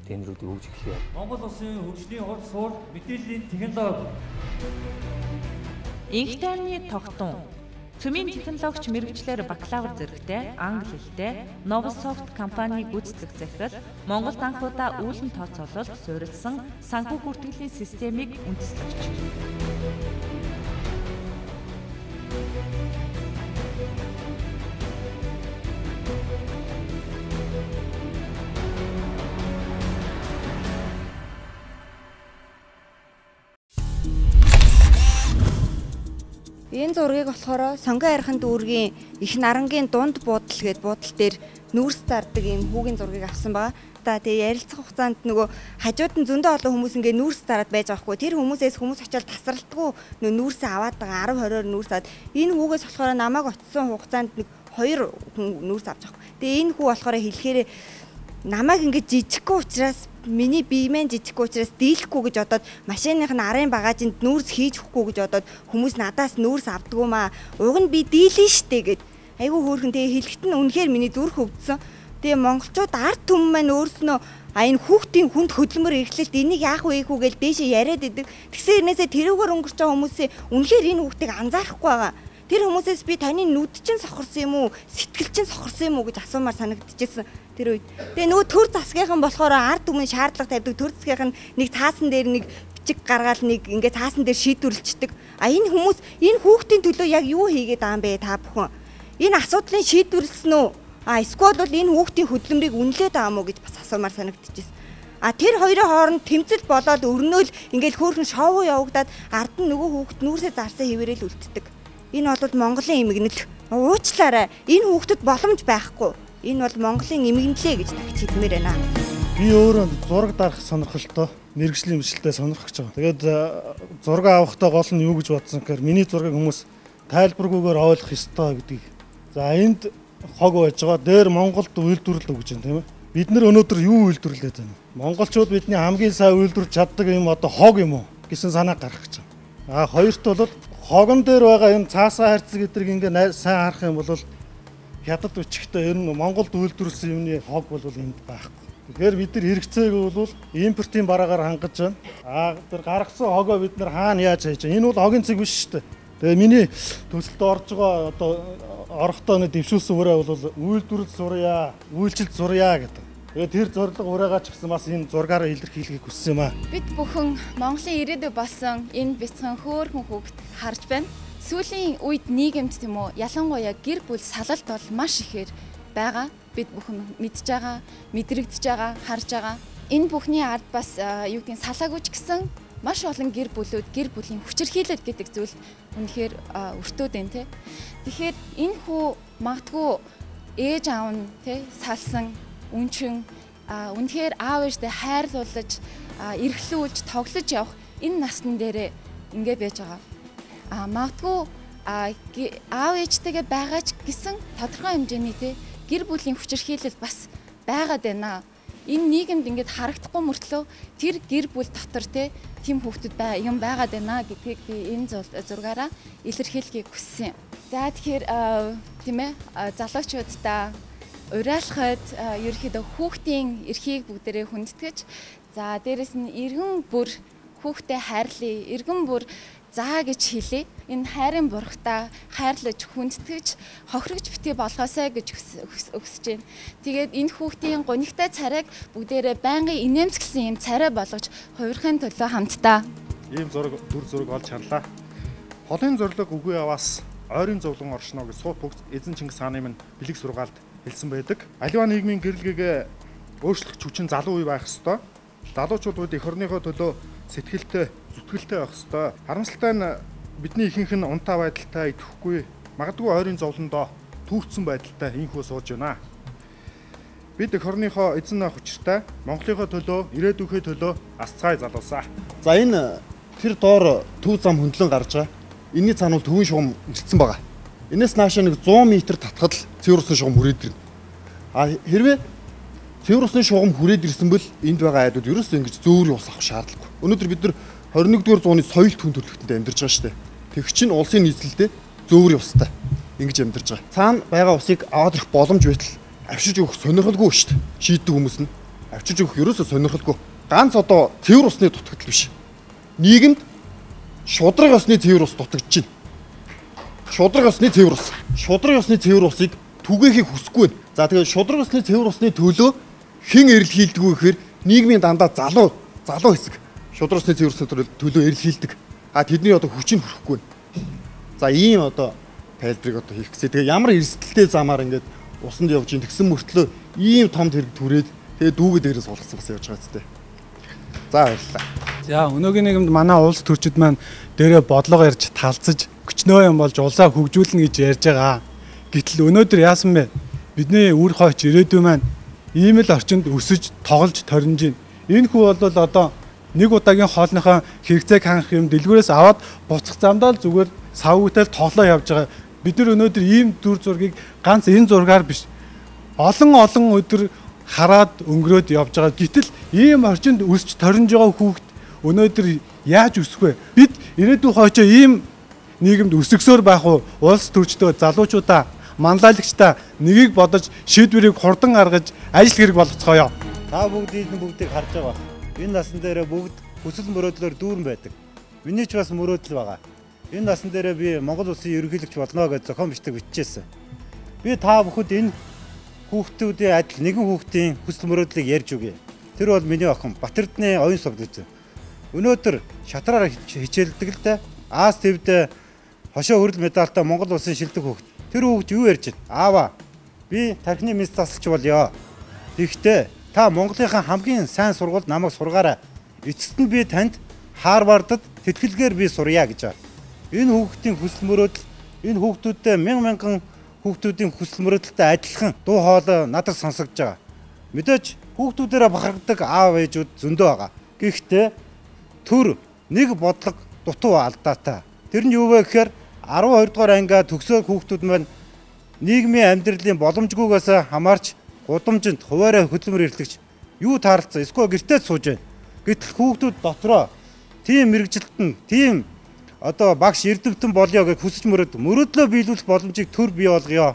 тендерүүдийг өгж эхлэе. Монгол улсын хөгжлийн хурд суурь мэдээллийн технологи. Инх тайвны тогтун Цөмийн технологич мэрэгчлэр бакалавр зэрэгтэй англи хэлтэй Novosoft компанийн гүйцэтгэх захирал Монголд анхудаа үүлэн тооцоололд суурилсан санхүү бүртгэлийн системийг үндэслэгч. Энэ зургийг болохоор Сонгон архин дүүргийн их нарангийн дунд буудал гээд буудал дээр нүүрс зардаг ийм хүүгийн зургийг авсан байгаа. За тэгээ ярилцах хугацаанд нөгөө хажууд нь зөндөө олон хүмүүс ингээ нүүрс зараад байж байгаа хгүй. Тэр хүмүүсээс хүмүүс очиод тасралтгүй нөгөө нүүрсээ аваад байгаа 10 20-оор нүүрс аваад энэ хүүгээс болохоор намайг очисон хугацаанд нэг 2 хүн нүүрс авч байгаа хгүй. Тэгээ энэ хүү болохоор хэлэхээр намайг ингэ жижиггүй учраас миний бие мэн жижиггүй учраас дийлэхгүй гэж бодоод машиных нь арын багажинд нүүрс хийж өгөхгүй гэж бодоод хүмүүс надаас нүүрс авдгүй маа. Уг нь би дийлэн штэ гэд. Айгүй хөөрхөн тэгээ хэлэхэд нь үнэхээр миний зүрх өвдсөн. Тэгээ монголчууд ард түмэн маань өөрснөө а энэ хүүхдийн хүнд хөдөлмөр эрхлэлт энийг яах вэ хүү гэж дээшээ яриад идэг. Тэгсэн хэрнээсээ тэрүүгээр өнгөрч байгаа хүмүүсээ үнэхээр энэ хүүхдийг анзаарахгүй байгаа. Тэр хүмүүсээс би таны нүд чинь сохорсон юм уу, сэтгэл чинь сохорсон юм уу гэж асуумаар санагдчихсэн тэр үед. Тэгээ нөгөө төр засгийнхан болохоор ард түмэн шаардлага тавьдаг, төр засгийнхан нэг цаасан дээр нэг бичиг гаргаал нэг ингээ цаасан дээр шийдвэрлэждэг. А энэ хүмүүс энэ хүүхдийн төлөө яг юу хийгээд байгаа юм бэ та бүхэн? Энэ асуудлыг шийдвэрлэсэн үү? А эсвэл бол энэ хүүхдийн хөдөлмөрийг үнэлээд байгаа юм уу гэж бас асуумаар санагдчихсэн. А тэр хоёрын хооронд тэмцэл болоод өрнөөл ингээл хөөрхөн шоу явагдаад ард нь нөгөө хүүхд нүүрсээ зарсан хэвээрэл үлддэг. Энэ бол Монголын эмгэнэл. Уучлаарай. Энэ хүүхдэд боломж байхгүй. Энэ бол Монголын эмгэнэлээ гэж тагч хэлмээр байна. Би өөрөө зураг дарах сонирхолтой, мэргэжлийн бичлэлтэй сонирхож байгаа. Тэгээд зураг авахдаа гол нь юу гэж бодсон гэхээр миний зургийг хүмүүс тайлбаргүйгээр ойлгох ёстой гэдгийг. За энд хог байж байгаа. Дээр Монголд үйлдвэрлэл өгч байна, тийм ээ. Бид нар өнөөдөр юу үйлдвэрлээд байна? Монголчууд бидний хамгийн сайн үйлдвэрлэж чаддаг юм одоо хог юм уу гэсэн санаа гарах гэж байна. А хоёрт бол хогон дээр байгаа юм цаасаа хайрцаг гэдгийг ингээ сайн харах юм бол хятад бичгтээ ер нь Монголд үйлдвэрлэсэн юмны хог бол энд байхгүй. Тэгэхээр бид нар хэрэгцээг бол импортын бараагаар хангаж байна. А тэр гаргасан хогоо бид нар хаана яаж хийж байна? Энэ бол хогийн цэг биш шүү дээ. Тэгээ миний төсөлд орж байгаа одоо орохдоо нэг дэвшүүлсэн үрээ бол үйлдвэрлэл сурья, үйлчлэл сурья гэдэг. Тэгээд тэр зорилго ураагаа ч гэсэн бас энэ зургаараа илэрхийлэхийг хүссэн юм аа. Бид бүхэн Монголын ирээдүй болсон энэ бяцхан хөөрхөн хүүхд харж байна. Сүүлийн үед нийгэмд тийм үү, ялангуяа гэр бүл салалт бол маш ихээр байгаа. Бид бүхэн мэдж байгаа, мэдрэгдэж байгаа, харж байгаа. Энэ бүхний ард бас юу гэдгийг салаагүй ч гэсэн маш олон гэр бүлүүд гэр бүлийн хүчирхийлэл гэдэг зүйлд үнэхээр өртөөд байна те. Тэгэхээр энэ хүү магадгүй ээж аав нь те салсан үнчин үнэхээр аав ээжтэй хайрлуулж эрхлүүлж тоглож явах энэ насн дээрээ ингэ байж байгаа. А магадгүй Аав ээжтэйгээ байгаа ч гэсэн тодорхой хэмжээний те гэр бүлийн хүчирхийлэл бас байгаад байна. Энэ нийгэмд ингээд харагдахгүй мөртлөө тэр гэр бүл дотор те тийм хүүхдүүд юм байгаад байна гэдгийг би энэ зургаараа илэрхийлэхийг хүссэн юм. За тэгэхээр тийм залуучуудаа уриалахад ерөнхийдөө хүүхдийн эрхийг бүгдээрээ хүндэтгэж, за дээрэс нь иргэн бүр хүүхдээ хайрлая, иргэн бүр заа гэж хэлье. Энэ хайрын бурхтаа хайрлаж, хүндэтгэж, хохирогч битгий болгоосай гэж өсөж байна. Тэгээд энэ хүүхдийн гунигтай царайг бүгдээрээ байнгын инээмсэглэсэн юм царай болгож хувирахын төлөө хамтдаа. Ийм зураг, дүр зураг олж харлаа. Холын зорилго үгүй аваас ойрын зовлон оршино гэж суут бүгд эзэн Чингис хааны минь бэлэг сургаалд хэлсэн байдаг. Аливаа нийгмийн гэрэлгээгээ өөрчлөх хүчин залуу үе байх ёстой. Залуучууд эх орныхоо төлөө сэтгэлтэй, зүтгэлтэй байх ёстой. Харамсалтай нь бидний ихэнх нь унтаа байдалтай идэхгүй, магадгүй ойрын зовлондоо түүрцэн байдалтай инхүү сууж байна. Бид эх орныхоо эзэн хүчтэй Монголынхоо төлөө, ирээдүйнхээ төлөө асцгаая залуусаа. За энэ тэр доор төв зам хөндлөн гарч байгаа. Энийний цаана бол төвийн шугам ирсэн байгаа. Энээс наашаа нэг 100 м татхад л цэвэр усны шугам хүрээд ирнэ. А хэрвээ цэвэр усны шугам хүрээд ирсэн бол энд байгаа айдууд ерөөсөө ингэж зөөр ус авах шаардлагагүй. Өнөөдөр бид нар 21-р зууны соёл түн төрөлхтөнд амьдарч байгаа шүү дээ. Тэг чинь улсын нийслэлдээ зөөр устай ингэж амьдарч байгаа. Цаана байгаа усыг аваад ирэх боломж байтал авчирч өгөх сонирхолгүй шүү дээ. Шийддэг хүмүүс нь авчирч өгөх ерөөсөө сонирхолгүй. Ганц одоо цэвэр усны дутагдал биш. Нийгэмд шудраг усны цэвэр ус дутагдж байна. Шудраг усны цэвэр ус. Шудраг усны цэвэр усыг түгээхийг хүсэхгүй байна. За тэгээд шудраг усны цэвэр усны төлөө хэн эрэлхийлдэг вэ гэхээр нийгмийн дандаа залуу хэсэг шудраг усны цэвэр усны төлөө эрэлхийлдэг. А тэдний одоо хүчин хүрэхгүй байна. За ийм одоо тайлбарыг одоо хийх гэсэн. Тэгээ ямар эрсдэлтэй замаар ингээд усанд явж ин тэгсэн мөртлөө ийм том тэрэг түрээд тэгээ дүүгээ дээрээ суулгасан бас явж байгаа зү. За баярлалаа. За өнөөгийн нийгэмд манай улс төрчид маань дээрээ бодлого ярьж талцаж өчнөө юм болж улсаа хөгжүүлнэ гэж ярьж байгаа. Гэтэл өнөөдөр яасан бэ? Бидний үр хойч ирээдүй маань ийм л орчинд өсөж тоглож торнж байна. Энэ хүү бол одоо нэг удаагийн хоолныхоо хэрэгцээг хангах юм дэлгүүрээс аваад буцах замдаа л зүгээр савгүйтэй л тоглоо явж байгаа. Бид нар өнөөдөр ийм дүр зургийг ганц энэ зургаар биш олон олон өдөр хараад өнгөрөөд явж байгаа. Гэтэл ийм орчинд өсч торнж байгаа хүүхд өнөөдөр яаж өсөх вэ? Бид ирээдүйн хойчоо ийм нийгэмд өсгсөөр байх уу? Улс төрчдөө, залуучуудаа, манлайлагчдаа нэгийг бодож шийдвэрийг хурдан гаргаж ажил хэрэг болгоцгоё. Та бүгд энэ бүгдийг харж байгаа. Энэ насан дээрээ бүгд хүсэл мөрөөдлөөр дүүрэн байдаг. Миний ч бас мөрөөдөл байгаа. Энэ насан дээрээ би Монгол улсын ерөнхийлөгч болно гэж зохион бичдэг биччихсэн. Би та бүхэнд энэ хүүхдүүдийн адил нэгэн хүүхдийн хүсэл мөрөөдлийг ярьж өгье. Тэр бол миний охин Батэрдний оюун сувд гэж. Өнөөдөр шатраар хичээлдэг л дээ. Аз твд хошоо хүрэл медальтай Монгол улсын шилдэг хүүхд. Тэр хүүхд юу ярьж байна? Аава, би тархины мэс засалч болёо. Тэгэхдээ та Монголынхаа хамгийн сайн сургуульд намайг сургаарай. Эцэст нь би танд Харвардд тэтгэлгээр би сурья гэж. Энэ хүүхдийн хүсэл мөрөөдөл, энэ хүүхдүүдтэй мянган хүүхдүүдийн хүсэл мөрөөдөлтэй адилхан дуу хоолой надад сонсогдож байгаа. Мэдээж хүүхдүүдээрээ бахархдаг аав ээжүүд зөндөө байгаа. Гэхдээ төр нэг бодлого дутуу алдаатай. Тэр нь юу вэ гэхээр 12 дугаар ангиа төгсөөг хүүхдүүд маань нийгмийн амьдралын боломжгүйгээс хамаарч гудамжинд хуваараа хөдөлмөр эрхлэгч юу таарлцсан эсвэл гэртээ сууж байна. Гэтэл хүүхдүүд дотроо тийм мэргэжилтэн, тийм одоо багш эрдэмтэн болёо гэж хүсэж мөрөөдлөө биелүүлэх боломжийг төр бий болгоё.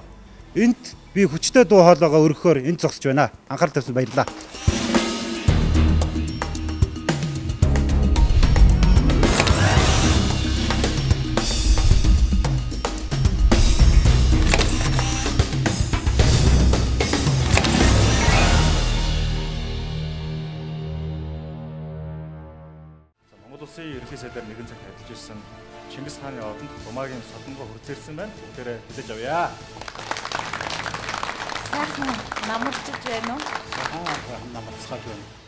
Энд би хүчтэй дуу хоолойгоо өргөхөөр энд зогсож байна. Анхаарал тавьсан баярлалаа. Монгол улсын ерөнхий сайдаар нэгэн цагт ажиллаж ирсэн Чингис хааны одонд Думаагийн Солонгоо хүртээрсэн байна. Бүгдээрээ хүлээж авъя. Сайхан намарчж байна уу? Сайхан намарцгааж байна.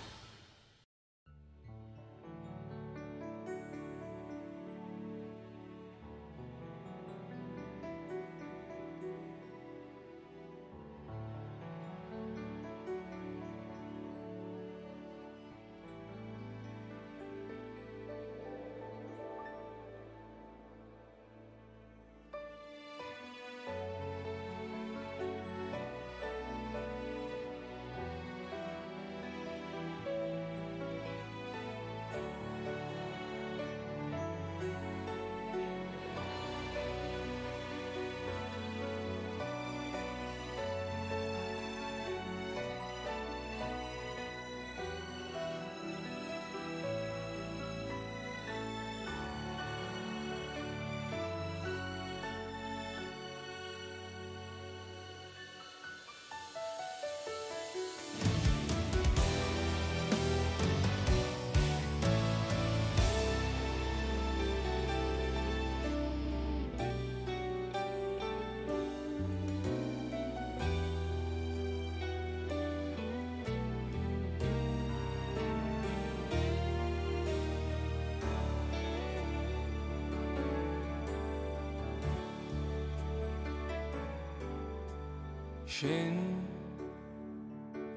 Шин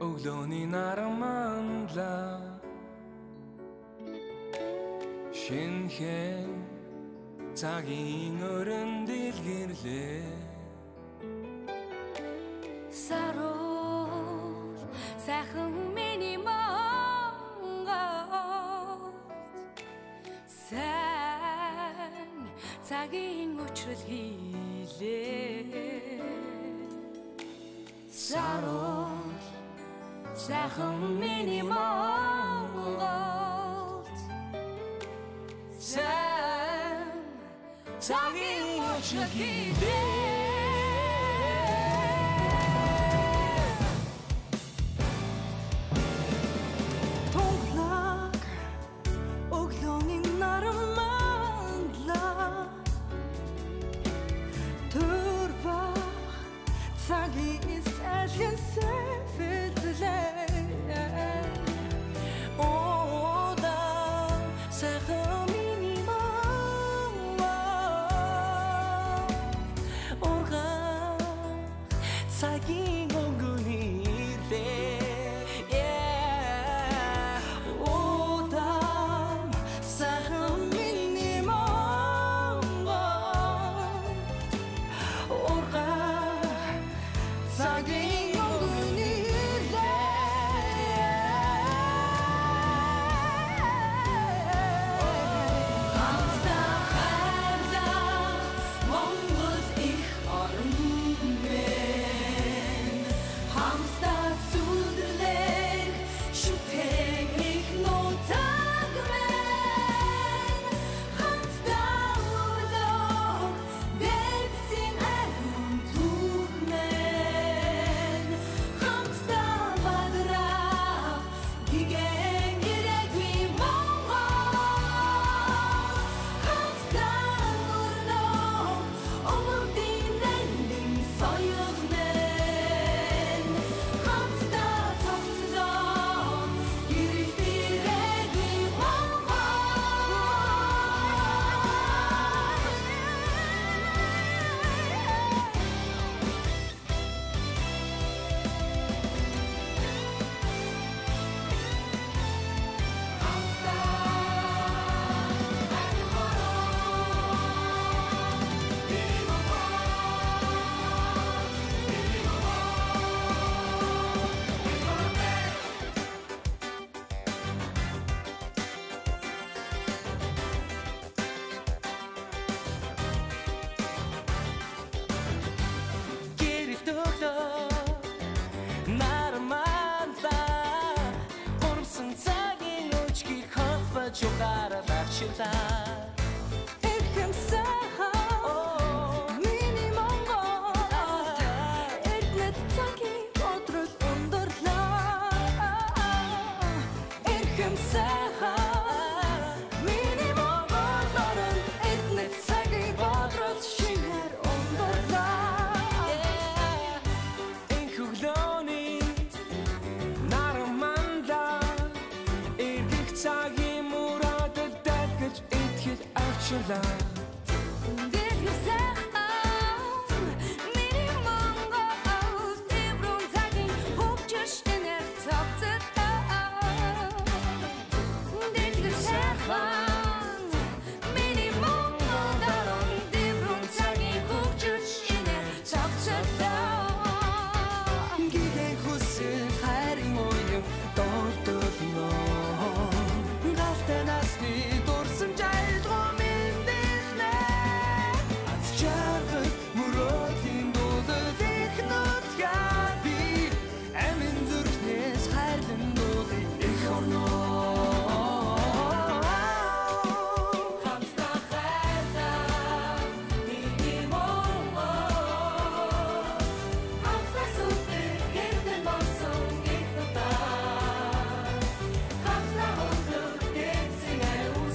өглөөний наран манлаа шинхэн цагийн өрөн дэлгэрлээ. Саруул сайхан миний Монголд сайн цагийн учрал хийлээ. Саруул сайхан миний Монголд сайн цагийн учрал хийлээ. Тунхлаг өглөөний наран манлаа төр бах цагийн сэлгэн сэвэлзлээ. Удаа сайхан миний Монгол ургах цагийн өнгөний ирлээ. Yeah. Удаа сайхан миний Монгол ургах цагийн өнгөний ирлээ. Хамтдаа хайрлах Монгол их орон минь, хамтдаа сүндэрлэх шүтээн их нутаг минь, хамтдаа өглөөх дээдсийн ариун түүх минь, хамтдаа бадрах гигэн ирээдүйн Монгол, хамтдаа өрнөх өвөрдийн нандин соёл минь, хамтдаа цогцлох гэрэлт ирээдүйн Монгол. Гэрэлт өглөө наран манлаа гурамсан цагийн өчгийг холбож угаарал авчирлаа. Эрхэм сайхан миний Монгол эрдэнэт цагийн бодрол ундралаа. Эрхэм сайхан миний Монгол орон эрдэнэт цагийн бодрол шинээр ундралаа. Энх өглөөний наран манлаа эргэх цагийн мөрөөдөл дахиж итгэл авчирлаа. Дэлгэр сайхан миний Монгол дэврүүн цагийн хөгжил шинээр цогцолтоо. Дэлгэр сайхан миний Монгол орон дэврүүн цагийн хөгжил шинээр цогцолтоо. Гигэн хүсэл хайрын уян дордолноо. Галтай насны дурсамж айлгуу мэндэлнэ. Аз жаргал мөрөөдлийн дуулал их нутгаа би амин зүрхнээс хайрлан дуулах их орноо. Хамтдаа хайрлах миний Монгол, хамтдаа сүндэрлэх гэрдэн болсон их нутаг, хамтдаа өглөх дээдсийн ариун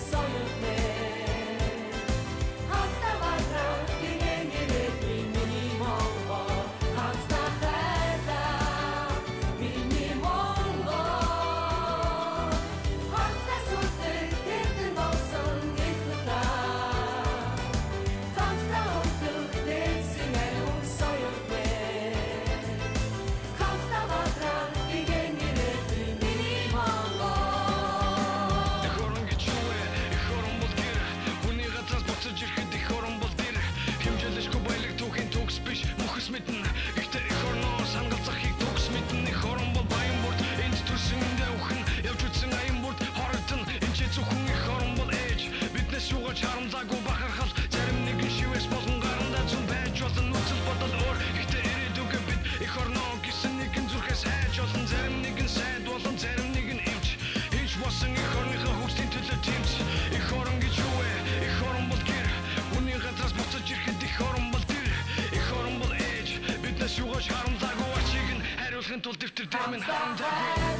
Намын хандагын.